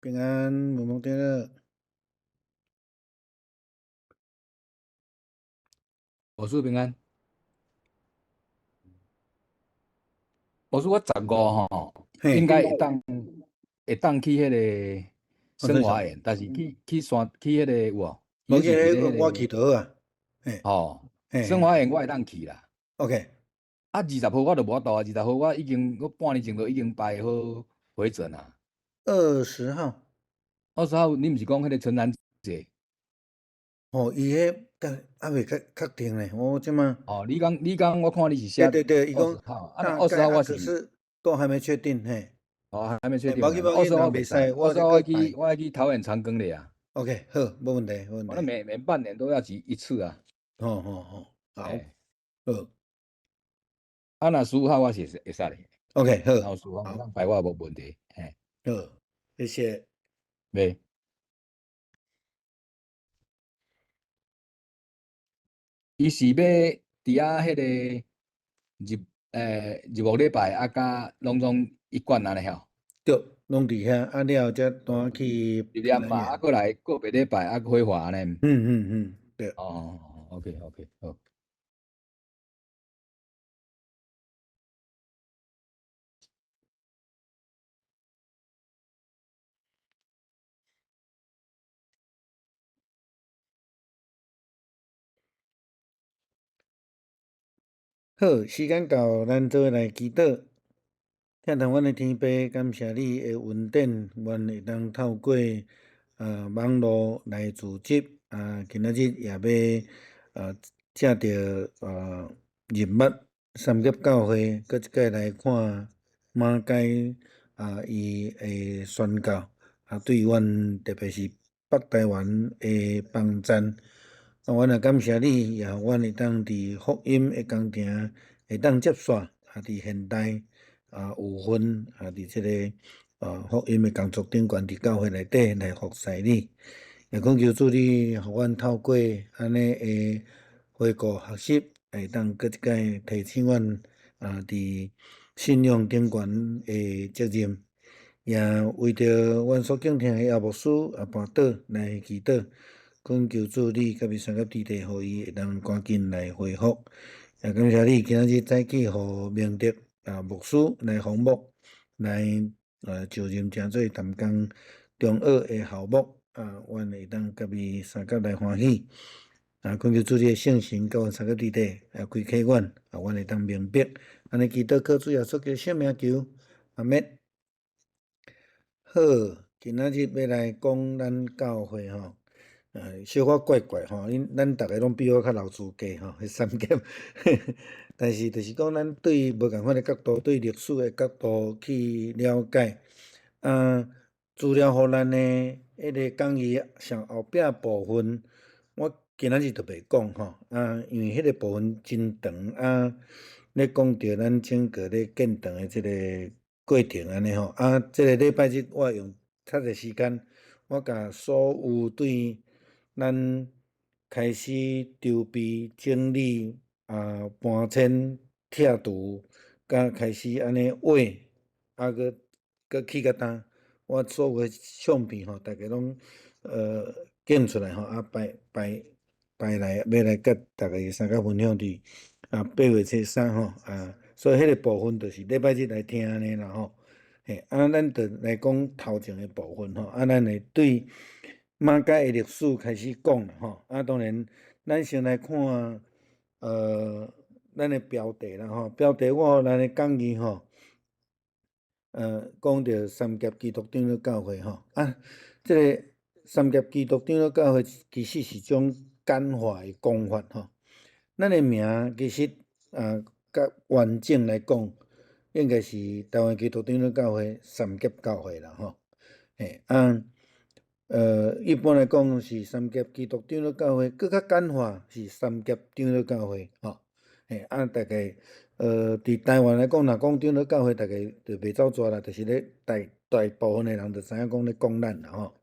平安，蒙蒙長老。牧師平安。牧師，我十五吼，應該會當去彼个耍華園，但是去山去彼个有無？無去彼个我去就好啊。吼，耍華園我會當去啦。 OK。啊，20號我就無法度啊，20號我已經我半年前就已經排好回診啊。20號。20號，你毋是講彼个陳蘭姐？哦，伊彼個猶未確確定咧，我這馬。哦，你講，我看你是寫。對對對，伊講。啊，20號我是。都還沒確定嘿。哦，還沒確定。20號我袂使，20號我愛去桃園長庚咧啊。 OK，好，無問題，無問題。我每半年都要去一次啊。好好好，好。好。啊，若15號我是會使咧。 OK，好。15號當排我無問題，嘿。好，謝謝。袂。伊是欲佇遐彼个入木禮拜啊，佮攏總一貫按呢吼？對，攏佇遐，啊了後才轉去。入殮嘛，啊閣來個別禮拜啊，火化按呢？嗯嗯嗯，對。哦，OK OK，好。好，時間到，咱做伙來祈禱。疼痛阮的天父，感謝你的恩典，阮會當透過網路來組織，啊，今仔日也欲藉著入捌三峽教會，閣一擺來看馬偕伊的宣教，啊，對阮特別是北台灣的幫贊。啊，阮也感謝你，也予阮會當佇福音的工程會當接線，啊，佇現代有份啊，佇這个福音的工作頂懸，佇教會內底來服侍你。也懇求主你，予阮透過按呢的回顧學習，會當閣一擺提醒阮佇信仰頂懸的責任。也為著阮所敬聽的姚牧師跋倒來祈禱。懇求主你佮伊三峽弟弟，予伊會當趕緊來恢復。也感謝你今仔日早起予明德牧師來訪牧，來就任成做淡江中學的校牧啊，阮會當佮伊相佮來歡喜。啊，懇求主你的聖神佮阮三峽弟弟開啟阮，啊，阮會當明白。按呢祈禱靠主耶穌基督聖名求，阿們。好，今仔日欲來講咱教會吼。小可怪怪吼，𪜶咱逐个攏比我較老資格吼，彼三峽。但是就是講，咱對無仝款的角度，對歷史的角度去了解。啊，資料予咱的彼个講義上後壁部分，我今仔日就袂講吼。啊，因為彼个部分真長啊，咧講著咱整個咧建堂的這个過程按呢吼。啊，這个禮拜日我用較濟時間，我共所有對咱開始籌備整理搬遷拆除，佮開始按呢畫，啊，閣閣去到今，我所有的相片吼，逐家攏揀出來吼，啊擺擺擺來，欲來佮逐家相佮分享佇8月初3吼，啊，所以彼個部分就是禮拜日來聽按呢啦吼，嘿，啊，咱就來講頭前的部分吼，啊，咱會對馬偕的歷史開始講啦吼，啊，當然，咱先來看，咱的標題啦吼，標題我予咱的講義吼，講著三峽基督長老教會吼，啊，這个三峽基督長老教會其實是種簡化的講法吼，咱的名其實較完整來講，應該是台灣基督長老教會三峽教會啦吼，嘿啊。一般來講是三峽基督長老教會，閣較簡化是三峽長老教會，吼，嘿，啊，大概，佇台灣來講，若講長老教會，大家就袂走煞啦，就是咧大大部分的人就知影講咧講咱啦，吼。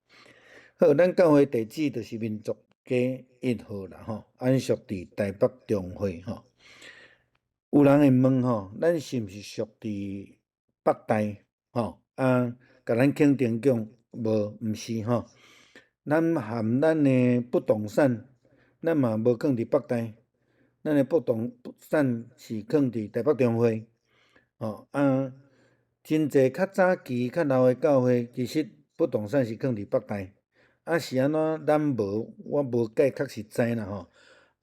好，咱教會地址就是民族街1號啦，吼，按屬佇台北中會，吼。有人會問吼，咱是毋是屬佇北台，吼，啊，共咱肯定講。無，毋是吼。咱含咱的不動產，咱嘛無囥佇北大，咱的不動產是囥佇台北中會。吼啊，真濟較早期、較老的教會，其實不動產是囥佇北大。啊，是按怎？咱無，我無蓋確實知啦吼。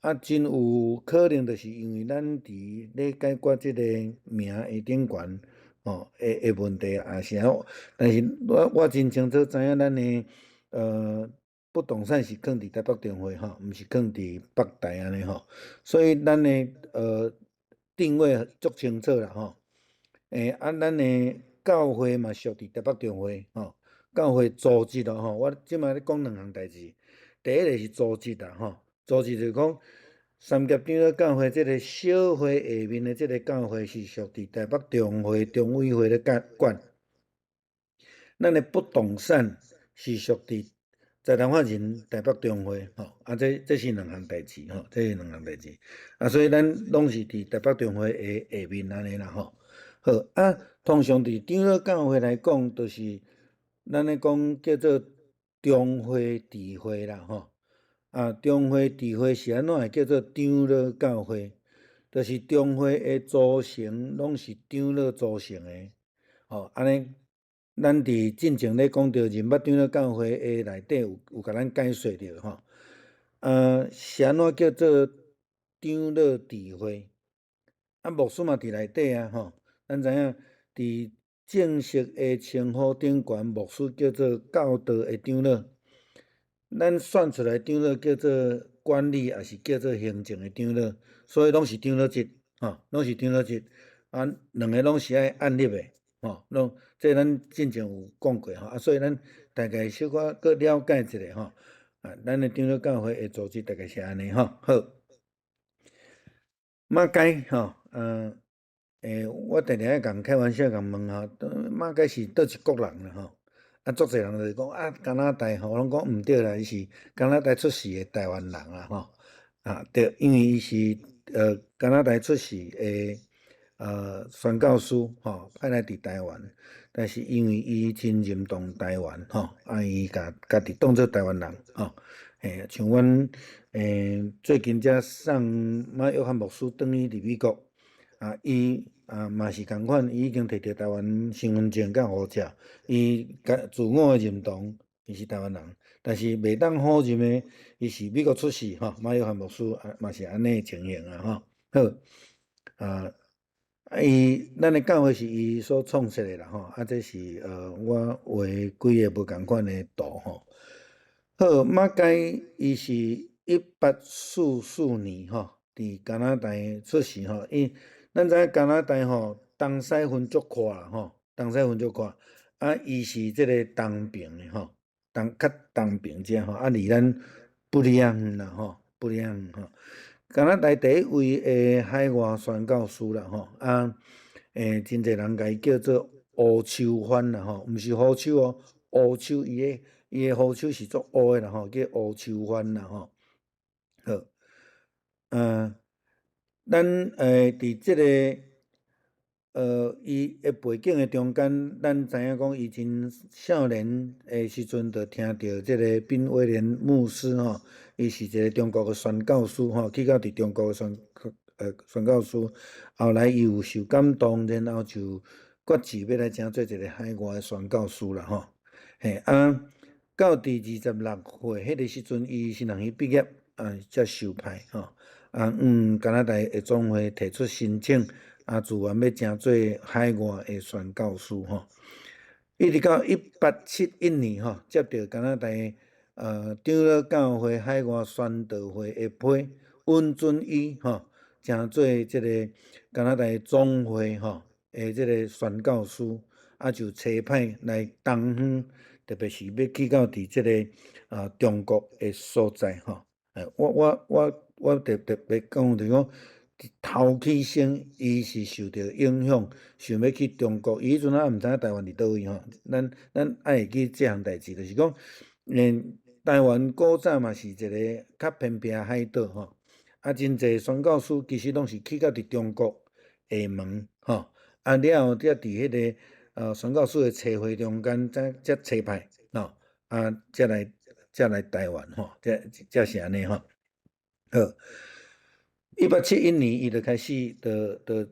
啊，真有可能就是因為咱佇咧解決這个名的頂懸吼的問題，也是按怎？但是我真清楚知影咱的不動產是囥佇台北中會吼，毋是囥佇北大按呢吼。所以咱的定位足清楚啦吼。啊，咱的教會嘛屬佇台北中會吼，教會組織咯吼。我這擺咧講兩項代誌，第一个是組織啦吼，組織就是講三峽長老教會這个小會下面的這个教會是屬佇台北中會中委會咧管。咱的不動產是屬佇財團法人台北中會吼，啊，這是兩項代誌吼，這是兩項代誌。啊，所以咱攏是佇台北中會的下面按呢啦吼。好啊，通常佇長老教會來講，就是咱咧講叫做中會智會啦吼。啊，中會智會是按怎會叫做長老教會？就是中會的組成攏是長老組成的，吼，按呢，咱佇進前咧講著仁捌長老教會的內底有共咱解說著吼。啊，是按怎叫做長老智會？啊，牧師嘛佇內底啊，吼。咱知影佇正式的稱呼頂懸，牧師叫做教導的長老。咱選出來長老叫做管理，抑是叫做行政的長老，所以攏是長老職，吼，攏是長老職。啊，兩个攏是愛按立的，吼，攏這咱進前有講過吼，啊，所以咱大概小可閣了解一下吼。啊，咱的長老教會的組織大概是按呢吼。好，馬偕吼，我定定愛共開玩笑共問吼，馬偕是佗一國人啦吼？啊，足濟人就是講啊，加拿大吼，我攏講毋對啦，伊是加拿大出世的台灣人啦吼。啊，對，因為伊是加拿大出世的宣教師吼，派來佇台灣，但是因為伊真認同台灣吼，啊，伊共家己當做台灣人吼。嘿，像阮最近才送馬約翰牧師轉去佇美國，啊，伊啊嘛是仝款，伊已經摕著台灣身份證佮護照，伊家自我的認同，伊是台灣人，但是袂當否認的，伊是美國出世吼，馬約翰牧師啊嘛是按呢情形啊吼。好，啊，伊咱的教會是伊所創設的啦吼，啊，這是我畫幾个無仝款的圖吼。好，馬偕伊是1844年吼，佇加拿大出世吼，伊咱知影加拿大吼，東西分足闊啦吼，東西分足闊。啊，伊是這个東爿的吼，東較東爿遮吼，啊，離咱不離遠啦吼，不離遠吼。加拿大第一位的海外宣教師啦吼，啊，真濟人共伊叫做烏秋帆啦吼，毋是烏手哦，烏秋伊的胡鬚是足烏的啦吼，叫烏秋帆啦吼。好，咱佇這个伊的背景的中間，咱知影講伊真少年的時陣就聽著這个賓威廉牧師吼，伊是一个中國的宣教師吼，去到佇中國的宣教師，後來伊有受感動，然後就決志欲來成做一个海外的宣教師啦吼。嘿啊，到佇26歲彼个時陣，伊神學院畢業啊，才受派吼。啊，加拿大的總會提出申請，啊，自願欲成做海外的宣教師吼。一直到1871年吼，接著加拿大長老教會海外宣道會的批，允准伊吼，成做這个加拿大總會吼的這个宣教師，啊，就差派來東方，特別是欲去到佇這个中國的所在吼。我特別講就是講，頭起先伊是受著影響，想欲去中國。伊彼陣猶毋知影台灣佇佗位吼。咱愛會記這項代誌，就是講，台灣古早嘛是一个較偏僻的海島吼。啊，真濟宣教師其實攏是去到佇中國廈門吼，啊了後才佇彼个宣教師的差會中間才差派吼。啊，才來台灣吼，這是按呢吼。好，1871年，伊就開始就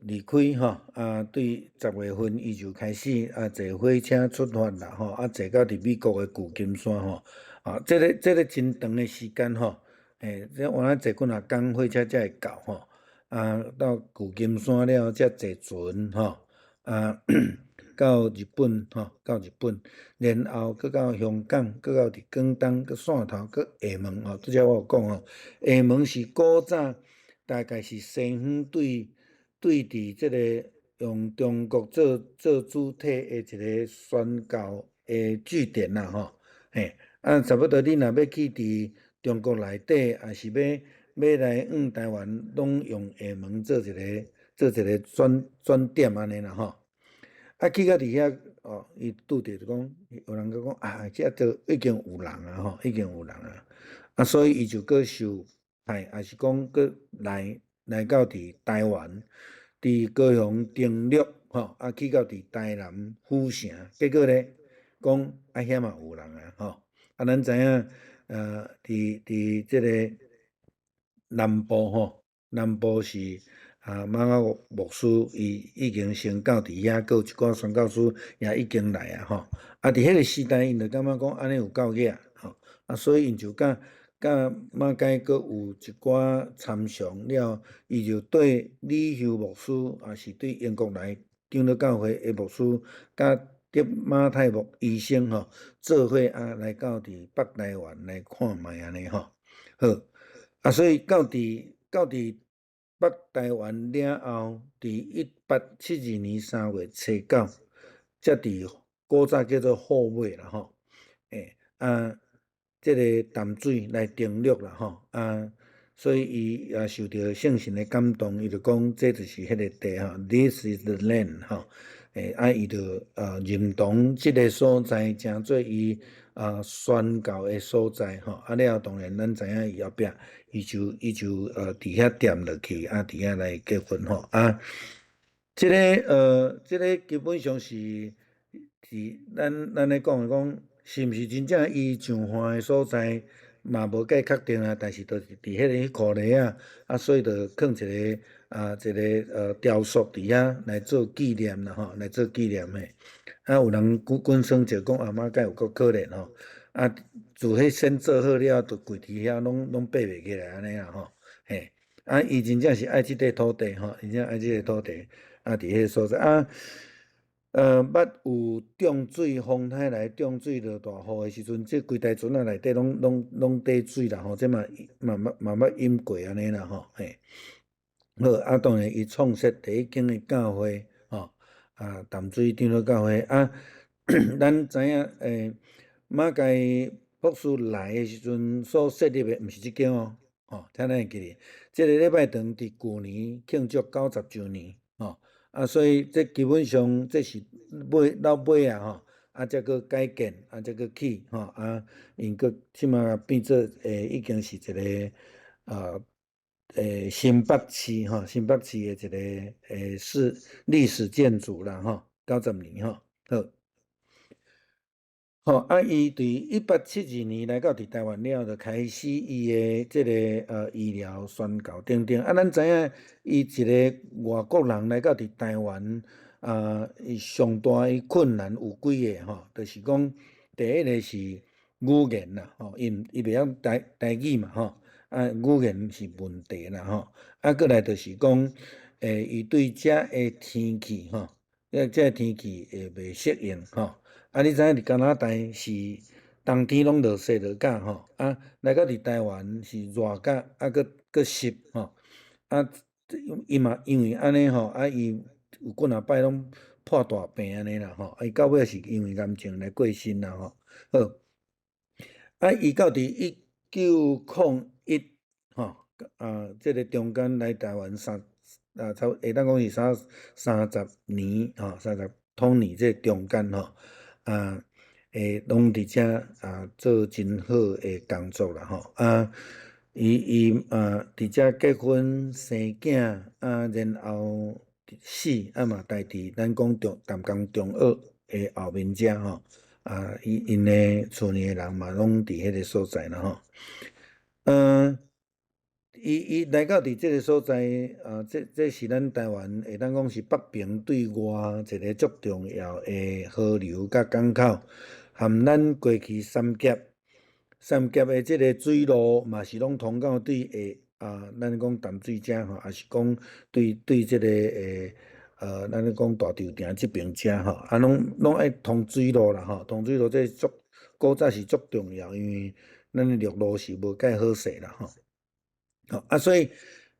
離開吼，啊，對10月份伊就開始啊坐火車出發啦吼，啊坐到佇美國的舊金山吼，啊，這個真長的時間吼，這原來坐幾若工火車才會到吼，啊，到舊金山了後才坐船吼，啊，到日本吼，到日本，然後閣到香港，閣到佇廣東，閣汕頭，閣廈門吼，拄才我有講吼，廈門是古早大概是西方對佇這个用中國做主體的一個宣教的據點啦吼，嘿，啊，差不多你若欲去佇中國內底，抑是欲來往台灣，攏用廈門做一個轉點按呢啦吼。啊，去到佇遐哦，伊拄著就講，有人閣講啊，遮都已經有人啊吼，已經有人啊，啊，所以伊就閣受派，抑是講閣來到佇台灣，佇高雄登陸吼，啊，去到佇台南府城，結果咧講啊，遐嘛有人啊吼，啊，咱知影，佇這个南部吼，南部是啊，馬可牧師伊已經先到佇遐，閣有一寡宣教師也已經來啊吼。啊，佇彼个時代，𪜶就感覺講按呢有夠額吼，啊，所以𪜶就佮馬偕閣有一寡參詳了，伊就對李休牧師，也是對英國來長老教會的牧師，佮德馬泰牧醫生吼，做伙啊來到佇北台灣來看覓按呢吼。好，啊，所以到佇北台灣了後，佇1872年3月初9，才佇古早叫做虎尾啦吼，啊，這个淡水來登陸啦吼，啊，所以伊也受著聖神的感動，伊就講這就是彼个地吼，This is the land 吼，啊，伊就認同這个所在，成做伊宣教的所在吼，啊了後當然咱知影伊後壁，伊就佇遐踮落去，啊，佇遐來結婚吼，啊，這个基本上是咱咧講的講，是毋是真正伊上岸的所在，嘛無蓋確定啊，但是就是佇彼个彼箍犁仔，啊，所以就囥一個雕塑佇遐來做紀念啦吼，來做紀念的。啊，有人講算就講啊，馬偕有夠可憐吼，啊，自彼先做好了，就跪佇遐攏爬袂起來按呢啦吼，嘿，啊，伊真正是愛這塊土地吼，真正愛這个土地，啊，佇彼个所在啊，捌有漲水，風颱來漲水落大雨的時陣，這規台船仔內底攏底水啦吼，這嘛捌淹過按呢啦吼，嘿。好，啊，當然伊創設第一間的教會，吼，啊，淡水長老教會啊，咱知影，馬偕博士來的時陣所設立的毋是這間哦，吼，請咱會記得，這个禮拜堂佇舊年慶祝90週年，吼，啊，所以這基本上這是尾到尾啊，吼，啊，才閣改建，啊，才閣起，吼，啊，𪜶閣這馬變做已經是一个新北市吼，新北市的一个是歷史建築啦，吼，90年吼，好。吼，啊，伊佇1872年來到佇台灣了後，就開始伊的這个醫療宣教等等。啊，咱知影，伊一个外國人來到佇台灣，啊，伊上大的困難有幾个吼，就是講第一个是語言啦，吼，伊袂曉台語嘛，吼，啊，語言是問題啦，吼，啊，閣來就是講，伊對遮的天氣，吼，這个天氣會袂適應，吼。啊，你知影佇加拿大是冬天攏落雪落甲吼，啊，來到佇台灣是熱甲啊，閣濕吼，啊，伊嘛因為按呢吼，啊，伊有幾若擺攏破大病按呢啦吼，啊，伊到尾是因為癌症來過身啦吼。好，啊，伊到佇1901吼，啊，這个中間來台灣三啊，差會當講是30年吼，30多年這个中間吼。啊，攏佇遮啊做真好的工作啦吼。啊，伊啊佇遮結婚生囝啊，然後死啊嘛，待佇咱講中淡江中學的後面遮吼。啊，伊𪜶的厝裡的人嘛攏佇彼个所在啦吼。伊來到佇這个所在，啊，這是咱台灣會當講是北爿對外一个足重要的河流佮港口，含咱過去三峽，三峽的這个水路嘛是攏通到對下啊，咱講淡水遮吼，抑是講對這个咱咧講大稻埕這爿遮吼，啊，攏愛通水路啦吼，通水路這足古早是足重要，因為咱的陸路是無蓋好勢啦吼。吼啊，所以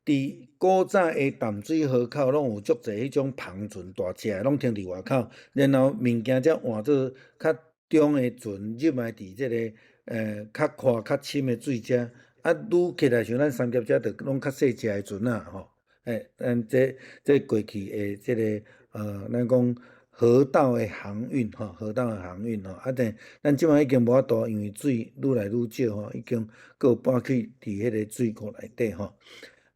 佇古早的淡水河口，攏有足濟彼種帆船大隻的，攏停佇外口，然後物件才換做較中的船入來佇這个較寬較深的水遮，啊，愈起來像咱三峽遮，就攏較細隻的船仔吼。咱這過去的這个咱講河道的航運吼，河道的航運吼，啊，但咱這擺已經無法度，因為水愈來愈少吼，已經閣有搬去佇彼个水庫內底吼。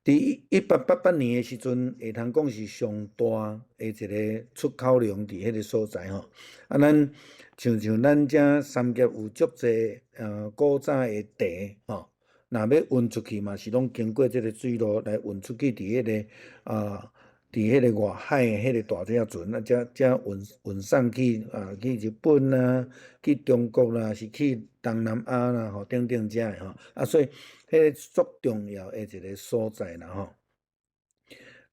佇1888年的時陣，會通講是上大的一个出口量佇彼个所在吼。啊，咱像咱遮三峽有足濟古早的茶吼，若欲運出去嘛是攏經過這个水路來運出去，佇彼个外海的彼个大隻船，啊，才運送去啊，去日本啊，去中國啦，是去東南亞啦，吼，等等遮的吼。啊，所以彼个足重要的一个所在啦吼。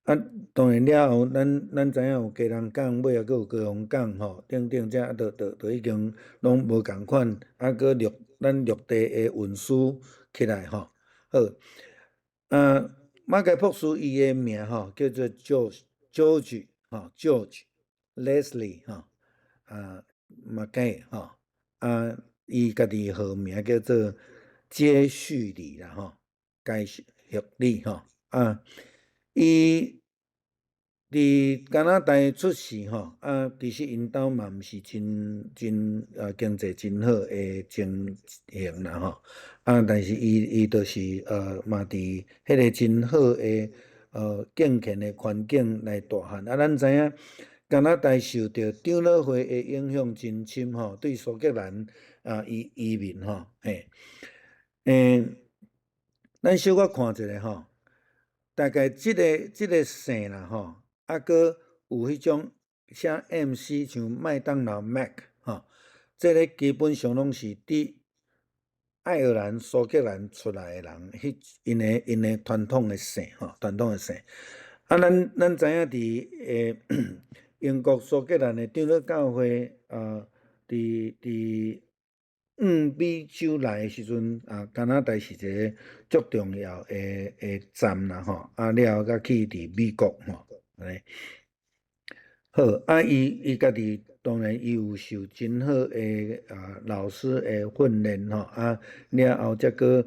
啊，當然了後，咱知影有基隆港，尾仔閣有高雄港吼，等等遮啊，都已經攏無仝款，啊，閣咱陸地的運輸起來吼。好，啊，馬偕博士伊的名吼叫做 George 吼，George Leslie 吼，啊，馬偕吼，啊，伊家己號名叫做接續禮啦吼，解續禮吼，啊，伊佇加拿大出世吼，啊，其實𪜶兜嘛毋是真真啊經濟真好的情形啦吼，啊，但是伊就是嘛佇彼个真好的敬虔的環境來大漢，啊，咱知影加拿大受著長老會的影響真深吼，對蘇格蘭啊移民吼，嘿，咱小可看一下吼，大概這个姓啦吼，啊，閣有彼種寫 MC 像麥當勞 Mac 吼，這个基本上攏是佇愛爾蘭、蘇格蘭出來的人，彼𪜶的傳統的姓吼，傳統的姓。啊，咱知影佇英國蘇格蘭的長老教會啊，佇美洲來的時陣啊，加拿大是一个足重要的站啦吼，啊了後才去佇美國吼，按呢。好，啊，伊家己當然伊有受真好的啊老師的訓練吼，啊了後才閣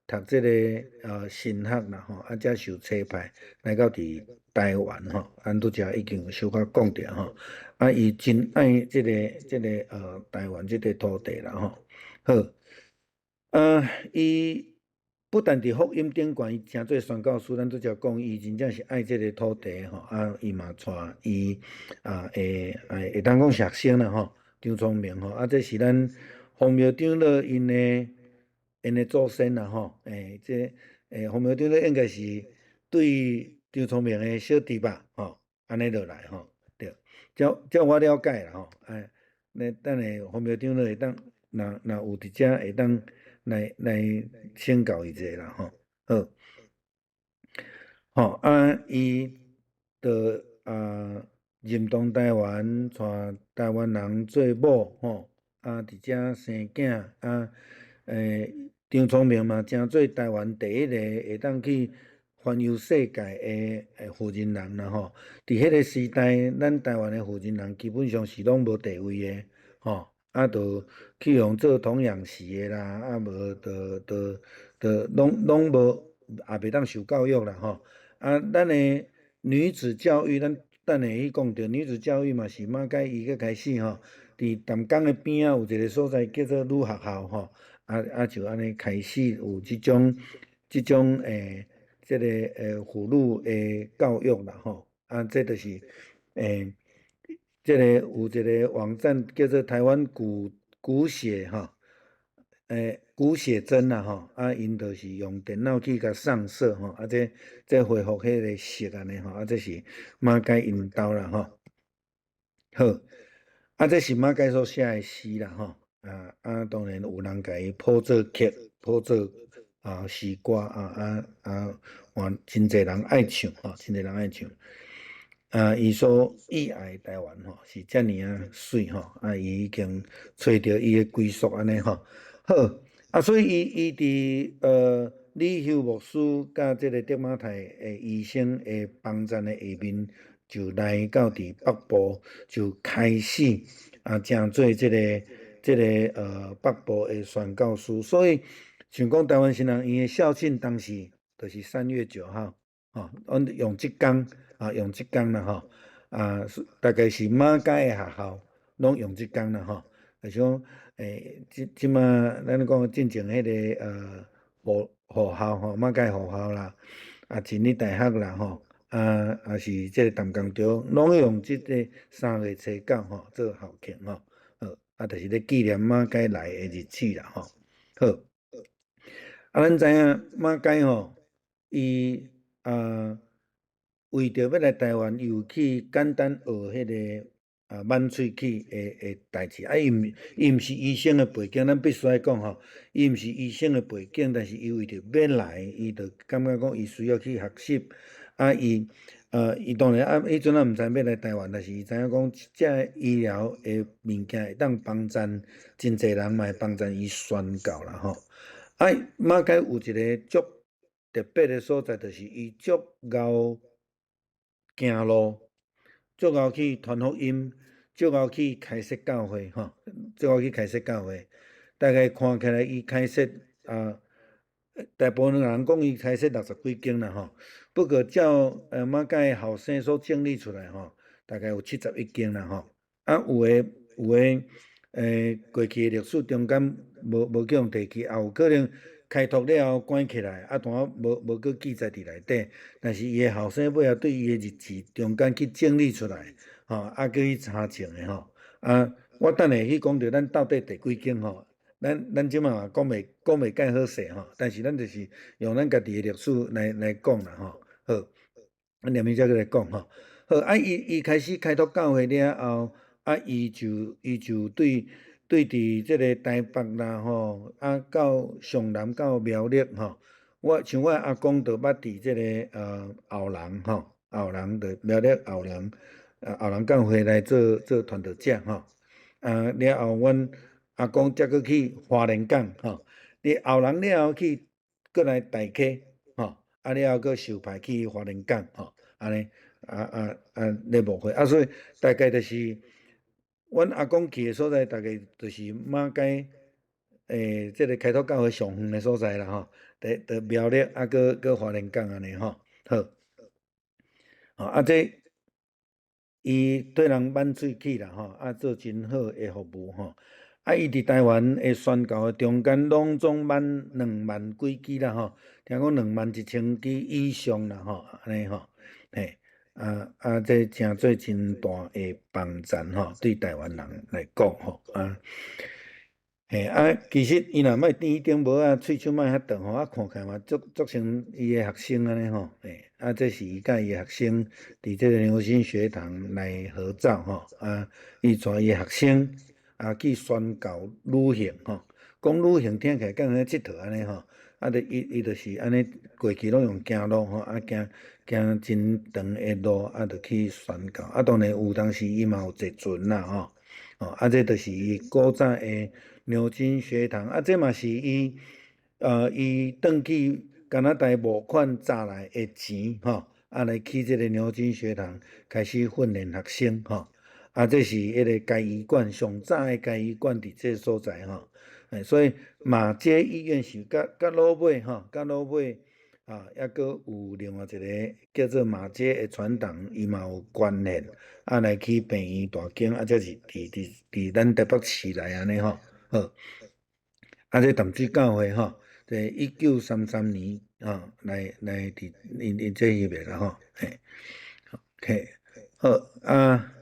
讀這个神學啦吼，啊才受差派來到佇台灣吼，咱拄才已經有小可講著吼，啊伊真愛這個台灣這個土地啦吼。好，啊伊不但佇福音頂懸，伊成做宣教師，咱拄才講，伊真正是愛這個土地吼，啊伊嘛帶伊啊會當講學生啦吼，張聰明吼，啊這是咱洪廟長老𪜶的祖先啦吼，這洪廟長老應該是對張聰明的小弟吧，吼，按呢落來吼，對，照我了解啦吼，那等下洪廟長老會當，若有佇遮會當來請教伊一下啦吼，好，吼啊，伊就啊認同台灣，帶台灣人做某吼，啊佇遮生囝啊，張聰明嘛，成做台灣第一個會當去環遊世界的負責人啦吼。佇彼个時代，咱台灣的負責人基本上是攏無地位的吼，啊，就去予做童養媳的啦，啊無就攏無，也袂當受教育啦吼。啊，咱的女子教育，咱等下去講著女子教育嘛是馬偕伊才開始吼，佇淡江的邊仔有一个所在叫做女學校吼，啊就按呢開始有這種這个婦女的教育啦吼，啊，這就是這个有一个網站叫做台灣骨骨血吼，骨寫真啦吼，啊，𪜶就是用電腦去共上色吼，啊，這恢復彼个色按呢吼，啊，這是馬偕𪜶兜啦吼。好，啊，這是馬偕所寫的詩啦吼，啊啊，當然有人共伊譜做曲，譜做詩歌啊啊啊，換真濟人愛唱吼，真濟人愛唱。啊，伊所意愛台灣吼，是遮爾仔媠吼，啊，伊已經揣著伊的歸宿按呢吼。好，啊，所以伊佇李休牧師佮這个德馬泰的醫生的幫贊的下面，就來到佇北部，就開始啊，成做這個北部的宣教師。所以像講台灣新人院的校慶當時就是3月9號，吼，阮用這工啊，用這工啦吼，啊，大概是馬偕的學校攏用這工啦吼，就是講這這馬咱講進前彼个護校吼，馬偕護校啦，啊，真理大學啦吼，啊，也是這个淡江中，攏用這个3月初9吼做校慶吼，好，啊，就是咧紀念馬偕來的日子啦吼，好，啊，咱知影馬偕吼，伊為著欲來台灣，伊有去簡單學彼个挽喙齒的代誌，啊，伊毋是醫生的背景，咱必須愛講吼，伊毋是醫生的背景，但是伊為著欲來，伊就感覺講伊需要去學習，啊，伊當然啊，彼陣也毋知欲來台灣，但是伊知影講這醫療的物件會當幫贊真濟人，嘛會幫贊伊宣教啦吼。啊，馬偕有一个足特別的所在，就是伊足𠢕行路，足𠢕去傳福音，足𠢕去開設教會吼，足𠢕去開設教會。大概看起來，伊開設啊，大部分人講伊開設60幾間啦吼。不過照馬偕後生所整理出來吼，大概有71間啦吼。啊，有的過去的歷史中間無去予提起，也有可能開拓了後關起來，啊，當然無閣記載佇內底。但是伊的後生尾仔對伊的日誌中間去整理出來，吼，啊，閣去查證的吼。啊，我等下去講著咱到底第幾間吼，咱這馬嘛講袂蓋好勢吼，但是咱就是用咱家己的歷史來講啦吼。好，咱連面才閣來講吼。好，啊，伊開始開拓教會了後，啊，伊就對佇這个台北啦吼，啊，到上南到苗栗吼。我像我阿公就捌佇這个後龍吼，後龍就苗栗後龍，後龍教會來做傳道者吼。啊，了後阮阿公才閣去花蓮港吼，佇後龍了後去閣來大溪吼，啊了後閣受派去花蓮港吼，按呢啊啊啊咧牧會，啊所以大概就是阮阿公去的所在，大概就是馬偕這个開拓教會上遠的所在啦吼，佇苗栗啊，閣花蓮港按呢吼，好，啊這伊對人挽喙齒啦吼，啊做真好的服務吼，啊伊佇台灣的宣教的中間，攏總挽2萬幾支啦吼，聽講21,000支以上啦吼，按呢吼，嘿，啊啊這誠做真大的幫贊吼，對台灣人來講吼，啊。嘿啊，其實伊若莫甜頂帽仔，喙鬚莫遐長吼，啊看起來嘛足足像伊的學生按呢吼，嘿，啊這是伊佮伊的學生佇這个牛津學堂來合照吼，啊，伊帶伊的學生啊去宣教旅行吼，講旅行聽起來敢若咧𨑨迌按呢吼，啊，就伊就是按呢過去攏用行路吼，啊行行真長的路，啊就去宣教，啊當然有當時伊嘛有坐船啦吼，哦，啊這就是伊古早的牛津學堂，啊，這嘛是伊轉去加拿大募款賺來的錢，吼，啊，來起這个牛津學堂，開始訓練學生，吼，啊，這是彼个嘉義館上早的嘉義館佇這所在，吼，所以馬偕醫院是佮落尾，吼，佮落尾，啊，抑閣有另外一个叫做馬偕的傳統，伊嘛有關聯，啊，來起病院大間，啊，這是佇咱台北市內按呢，吼。好，啊，這淡水教會吼，這1933年啊，來佇𪜶這翕的啦吼，嘿，OK，好啊，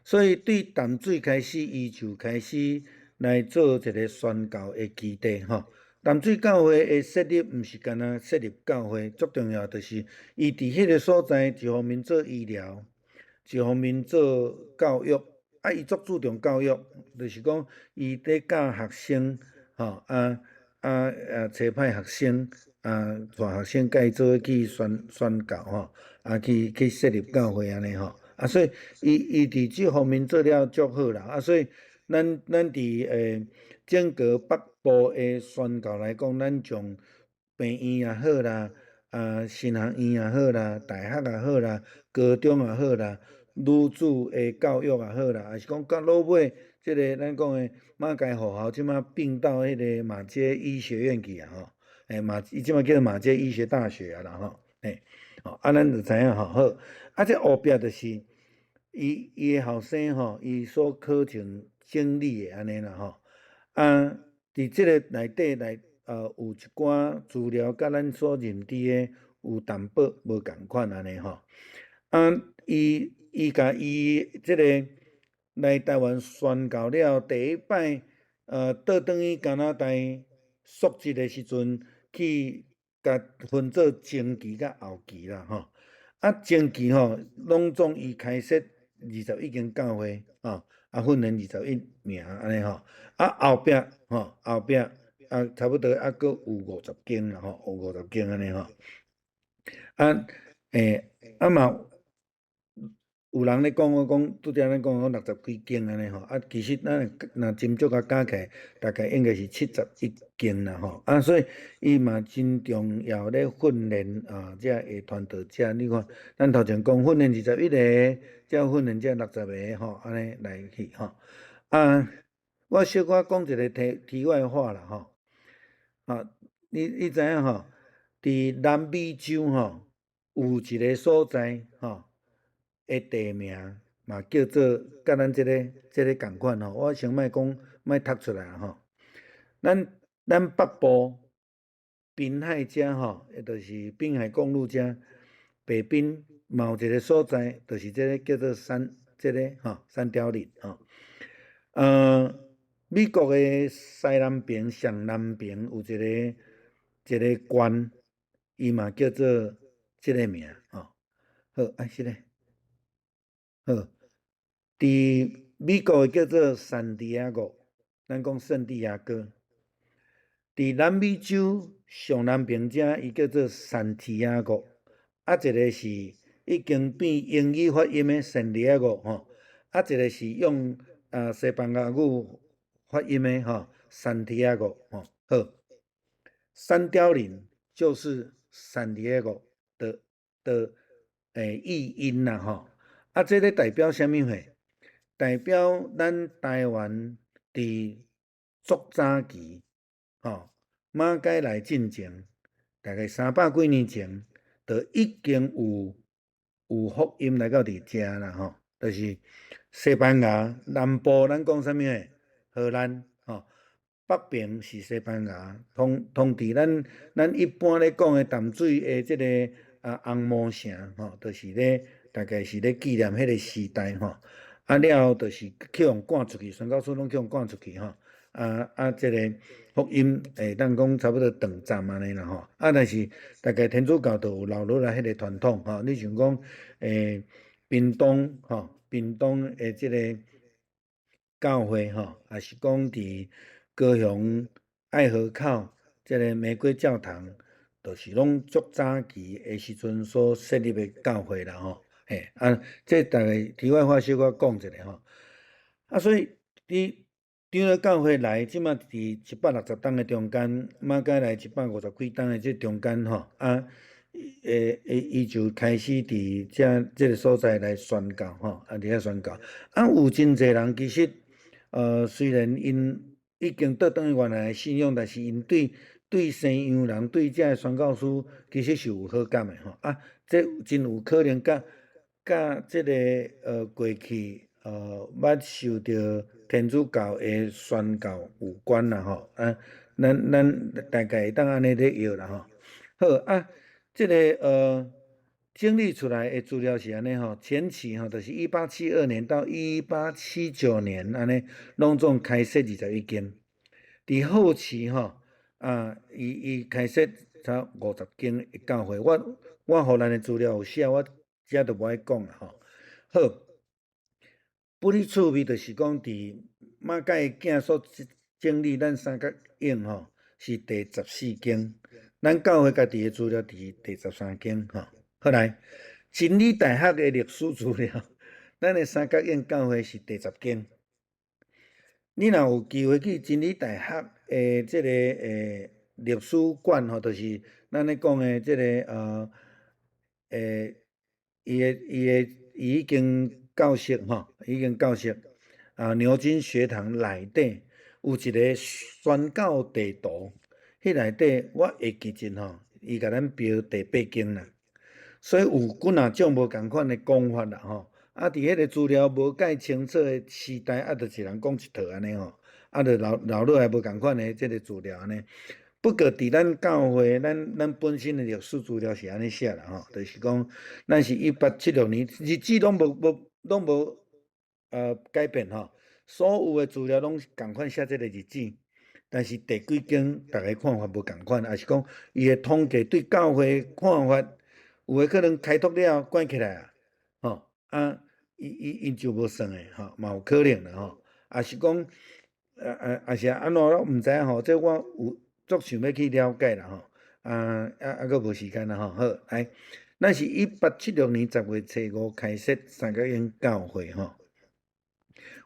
所以對淡水開始，伊就開始來做一個宣教的基地吼。淡水教會的設立，毋是干焦設立教會，足重要就是伊佇彼個所在，一方面做醫療，一方面做教育。啊，伊足注重教育，就是講伊咧教學生，吼啊，差派學生，啊，帶學生佮伊做伙去宣教吼，啊，去設立教會按呢吼。啊，所以伊佇這方面做了足好啦。啊，所以咱佇整個北部的宣教來講，咱從病院也好啦，啊，神學院也好啦，大學也好啦，高中也好啦，女子的教育也好啦，抑是講到落尾，這个咱講的馬偕護校，這馬併到彼个馬偕醫學院去啊吼，馬伊這馬叫做馬偕醫學大學啊啦吼，嘿，啊，咱就知影吼，好，啊，這後壁就是伊的後生吼，伊所課程整理的按呢啦吼，啊，佇這个內底來，有一寡資料佮咱所認知的有淡薄無仝款按呢吼，啊，伊共伊這个來台灣宣教了，第一擺，倒轉去加拿大述職的時陣，去共分做前期佮後期啦吼。啊，前期吼，攏總伊開設21間教會，吼，啊，訓練21名按呢吼。啊，後壁吼，後壁啊，差不多猶閣有50間啦吼，有50間按呢吼。啊，啊嘛。有人咧講，我講拄才咱講講60幾間按呢吼，啊，其實咱若斟酌共加起來，大概應該是71間啦吼，啊，所以伊嘛真重要咧訓練啊，這个傳道者，你看，咱頭前講訓練21個，才訓練這60個吼，按呢來去吼。啊，我小可講一个題外話啦吼，啊，你知影吼？佇南美洲吼，有一个所在吼的地名嘛叫做佮咱這个仝款吼，我先莫講，莫讀出來吼。咱北部濱海遮吼，就是濱海公路遮北邊嘛有一个所在，就是這个叫做山，這个吼山雕林吼。美國的西南邊上南邊有一个縣，伊嘛叫做這个名吼。好，啊是咧。好，佇美國叫做聖地亞哥，咱講聖地亞哥。佇南美洲上南邊遮，伊叫做聖提亞哥，啊，一个是已經變英語發音的聖地亞哥吼，啊，一个是用西班牙語發音的吼，聖提亞哥吼。好，山雕林就是聖地亞哥的譯音啦吼。啊，這个代表啥物貨？代表咱台灣佇足早期，吼，馬偕來進前，大概300幾年前，就已經有福音來到佇遮啦吼，就是西班牙南部，咱講啥物貨？荷蘭吼，北邊是西班牙，統治咱一般咧講的淡水的這个紅毛城吼，就是咧。大概是咧紀念彼个時代吼，啊了後就是去予趕出去，宣教師攏去予趕出去吼，啊啊，這个福音會當講差不多斷絕按呢啦吼，啊但是大概天主教就有留落來彼个傳統吼，你像講屏東吼，屏東的這个教會吼，抑是講佇高雄愛河口這个玫瑰教堂，就是攏足早期的時陣所設立的教會啦吼。嘿，啊，這大概題外話小可講一下吼。啊，所以佇長老教會來，這馬佇160冬的中間，馬偕來150幾冬的這中間吼，啊，伊就開始佇這个所在來宣教吼，啊，佇遐宣教。啊，有真濟人其實，雖然𪜶已經倒轉去原來的信仰，但是𪜶對西洋人對這个宣教師其實是有好感的吼。啊，這真有可能佮這个過去捌受著天主教的宣教有關啦吼。啊，咱大概會當按呢咧臆啦吼。好啊，這个整理出來的資料是按呢吼，前期吼，就是1872年到1879年按呢，攏總開設21間。佇後期吼，啊，伊伊開設才50間的教會。我我予咱的資料有寫，我遮就無愛講啦吼。好，不哩趣味就是講，佇馬偕的囝所整理咱三角湧吼，是第14間。咱教會家己的資料佇第13間吼。好來，真理大學的歷史資料，咱的三角湧教會是第10間。你若有機會去真理大學的這个歷史館吼，就是咱咧講的這个伊的伊的伊已經教室吼，已經教室啊，牛津學堂內底有一个宣教地圖，彼內底我會記得吼，伊共咱標第八間啦。所以有幾若種無仝款的講法啦吼。啊，佇彼个資料無蓋清楚的時代，啊，就一人講一套按呢吼，啊，就留留落來無仝款的這个資料按呢。不過佇咱教會，咱咱本身的歷史資料是按呢寫啦吼，就是講咱是1876年，日子攏無無攏無改變吼，所有的資料攏仝款寫這个日子，但是第幾間，逐家看法無仝款，抑是講伊的統計對教會看法，有的可能開拓了關起來啊，吼啊，伊伊𪜶就無算的吼，嘛有可能啦吼，抑是講啊啊，抑是按怎我毋知影吼，這我有足想欲去了解啦吼，啊啊啊，閣無時間啦吼，好來，咱是1876年10月初五開設三角湧教會吼。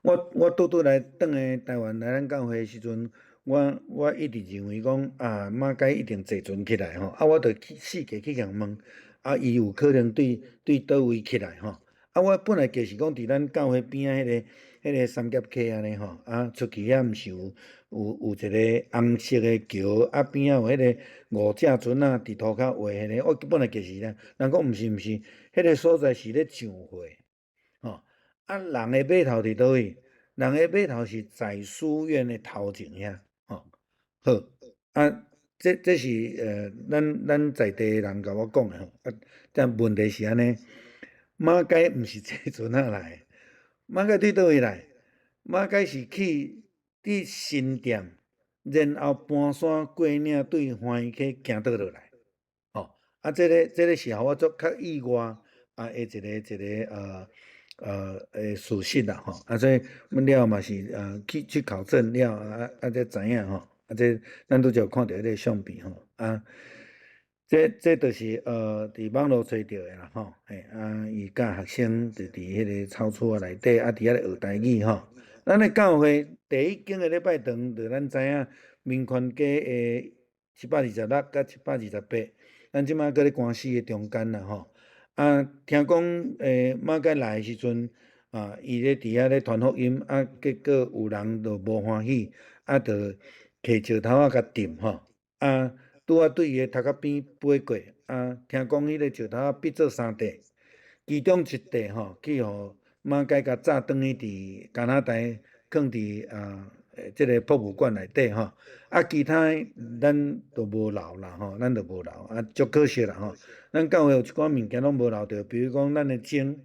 我我拄拄來轉來台灣來咱教會的時陣，我我一直認為講啊，馬偕一定坐船起來吼，啊，我就去四界去共問，啊，伊有可能對對佗位起來吼。啊，我本來就是講佇咱教會邊仔彼个彼个三峽溪按呢吼，啊，出去遐毋是有有有一个紅色的橋，啊邊仔有彼个五隻船仔佇塗跤畫彼个，我本來就是咧，人講毋是毋是，彼个所在是咧上貨，吼，啊，人的碼頭佇佗位？人的碼頭是在書院的頭前遐，吼，好，啊，這這是咱咱在地的人共我講的吼，啊，但問題是按呢，馬偕毋是坐船仔來，馬偕對佗位來？馬偕是去佇新店，然後搬山過嶺對歡喜溪行倒落來，吼，啊，這个這个是予我足較意外啊，的一个一个事實啦吼，啊，所以阮了後嘛是去去考證了啊啊才知影吼，啊這咱拄才有看著彼个相片吼，啊，這這就是佇網路揣著的啦吼，嘿，啊，伊教學生就佇彼个草厝仔內底，啊，佇遐咧學台語吼。咱的教會第一間的禮拜堂，就咱知影民權街的726佮728，咱這擺閣咧官司的中間啦吼。啊，聽講馬偕來的時陣，啊，伊咧佇遐咧傳福音，啊，結果有人就無歡喜，啊，就提石頭仔共擲吼，啊，拄仔對伊的頭殼邊飛過，啊，聽講彼个石頭仔變做三塊，其中一塊吼去予馬偕共炸轉去佇加拿大，囥佇啊，這个博物館內底吼，啊，其他的咱都無留啦吼，咱都無留，啊，足可惜啦吼。咱教會有一寡物件攏無留著，比如講咱的鐘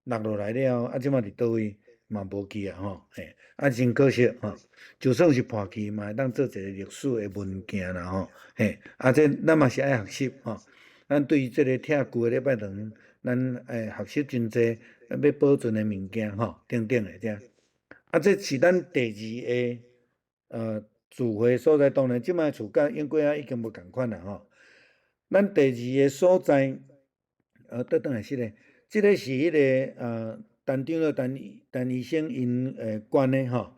落落來了，啊，這馬佇佗位嘛無去啊吼，嘿，啊，真可惜吼。就算是破去，嘛會當做一个歷史的文件啦吼，嘿，啊，這咱嘛是愛學習吼。咱對這个拆舊的禮拜堂，咱愛學習真濟欲保存的物件吼，等等的這。啊，這是咱第二个聚會所在，當然這擺厝佮永過仔已經無仝款啦吼。咱第二個所在，倒轉來是咧，這个是彼个陳長老陳陳醫生𪜶捐的吼。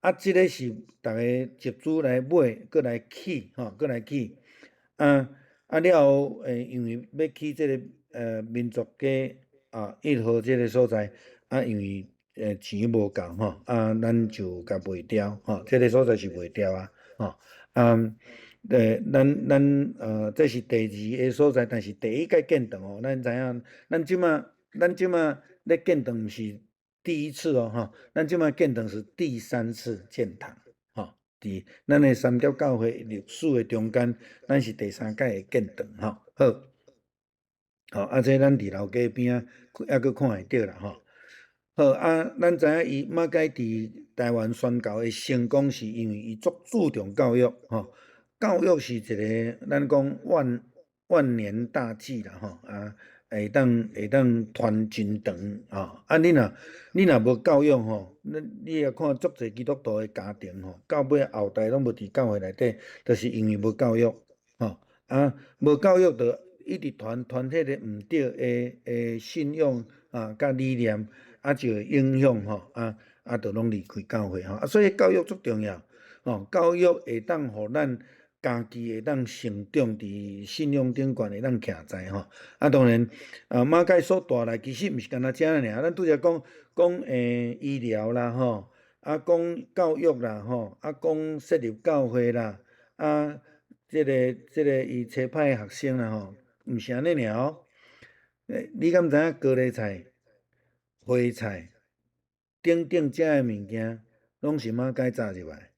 啊，這个是逐家集資來買，閣來起吼，閣來起。啊啊了後，因為欲起這个民族街啊1號這个所在，啊，因為錢無夠吼，啊，咱就共賣掉吼，這个所在是賣掉啊，吼，啊，咱咱這是第二个所在，但是第一擺建堂哦，咱知影，咱這馬咱這馬咧建堂毋是第一次哦，吼，咱這馬建堂是第三次建堂，吼，佇咱的三峽教會歷史的中間，咱是第三擺的建堂，吼，好。吼，啊，這咱佇老街邊仔猶閣看會著啦吼。好啊，咱知影伊馬偕佇台灣宣教的成功，是因為伊足注重教育吼。教育是一个咱講萬萬年大計啦吼，啊，會當傳真長吼。啊，你若無教育吼，你也看足濟基督徒的家庭吼，到尾後代攏無佇教會內底，就是因為無教育吼。啊，無教育就一直傳傳彼个毋對的信仰啊，佮理念，啊就會影響吼，啊，就攏離開教會吼。啊，所以教育足重要吼，教育會當予咱家己會當成長佇信仰頂懸會當徛在吼。啊，當然啊，馬偕所帶來其實毋是干焦這爾，咱拄才講講醫療啦吼，啊講教育啦吼，啊講設立教會啦，啊，這個伊差派學生啦吼，毋是按呢爾哦。你敢知影高麗菜、花菜等等遮的物件，攏是馬偕紮入來。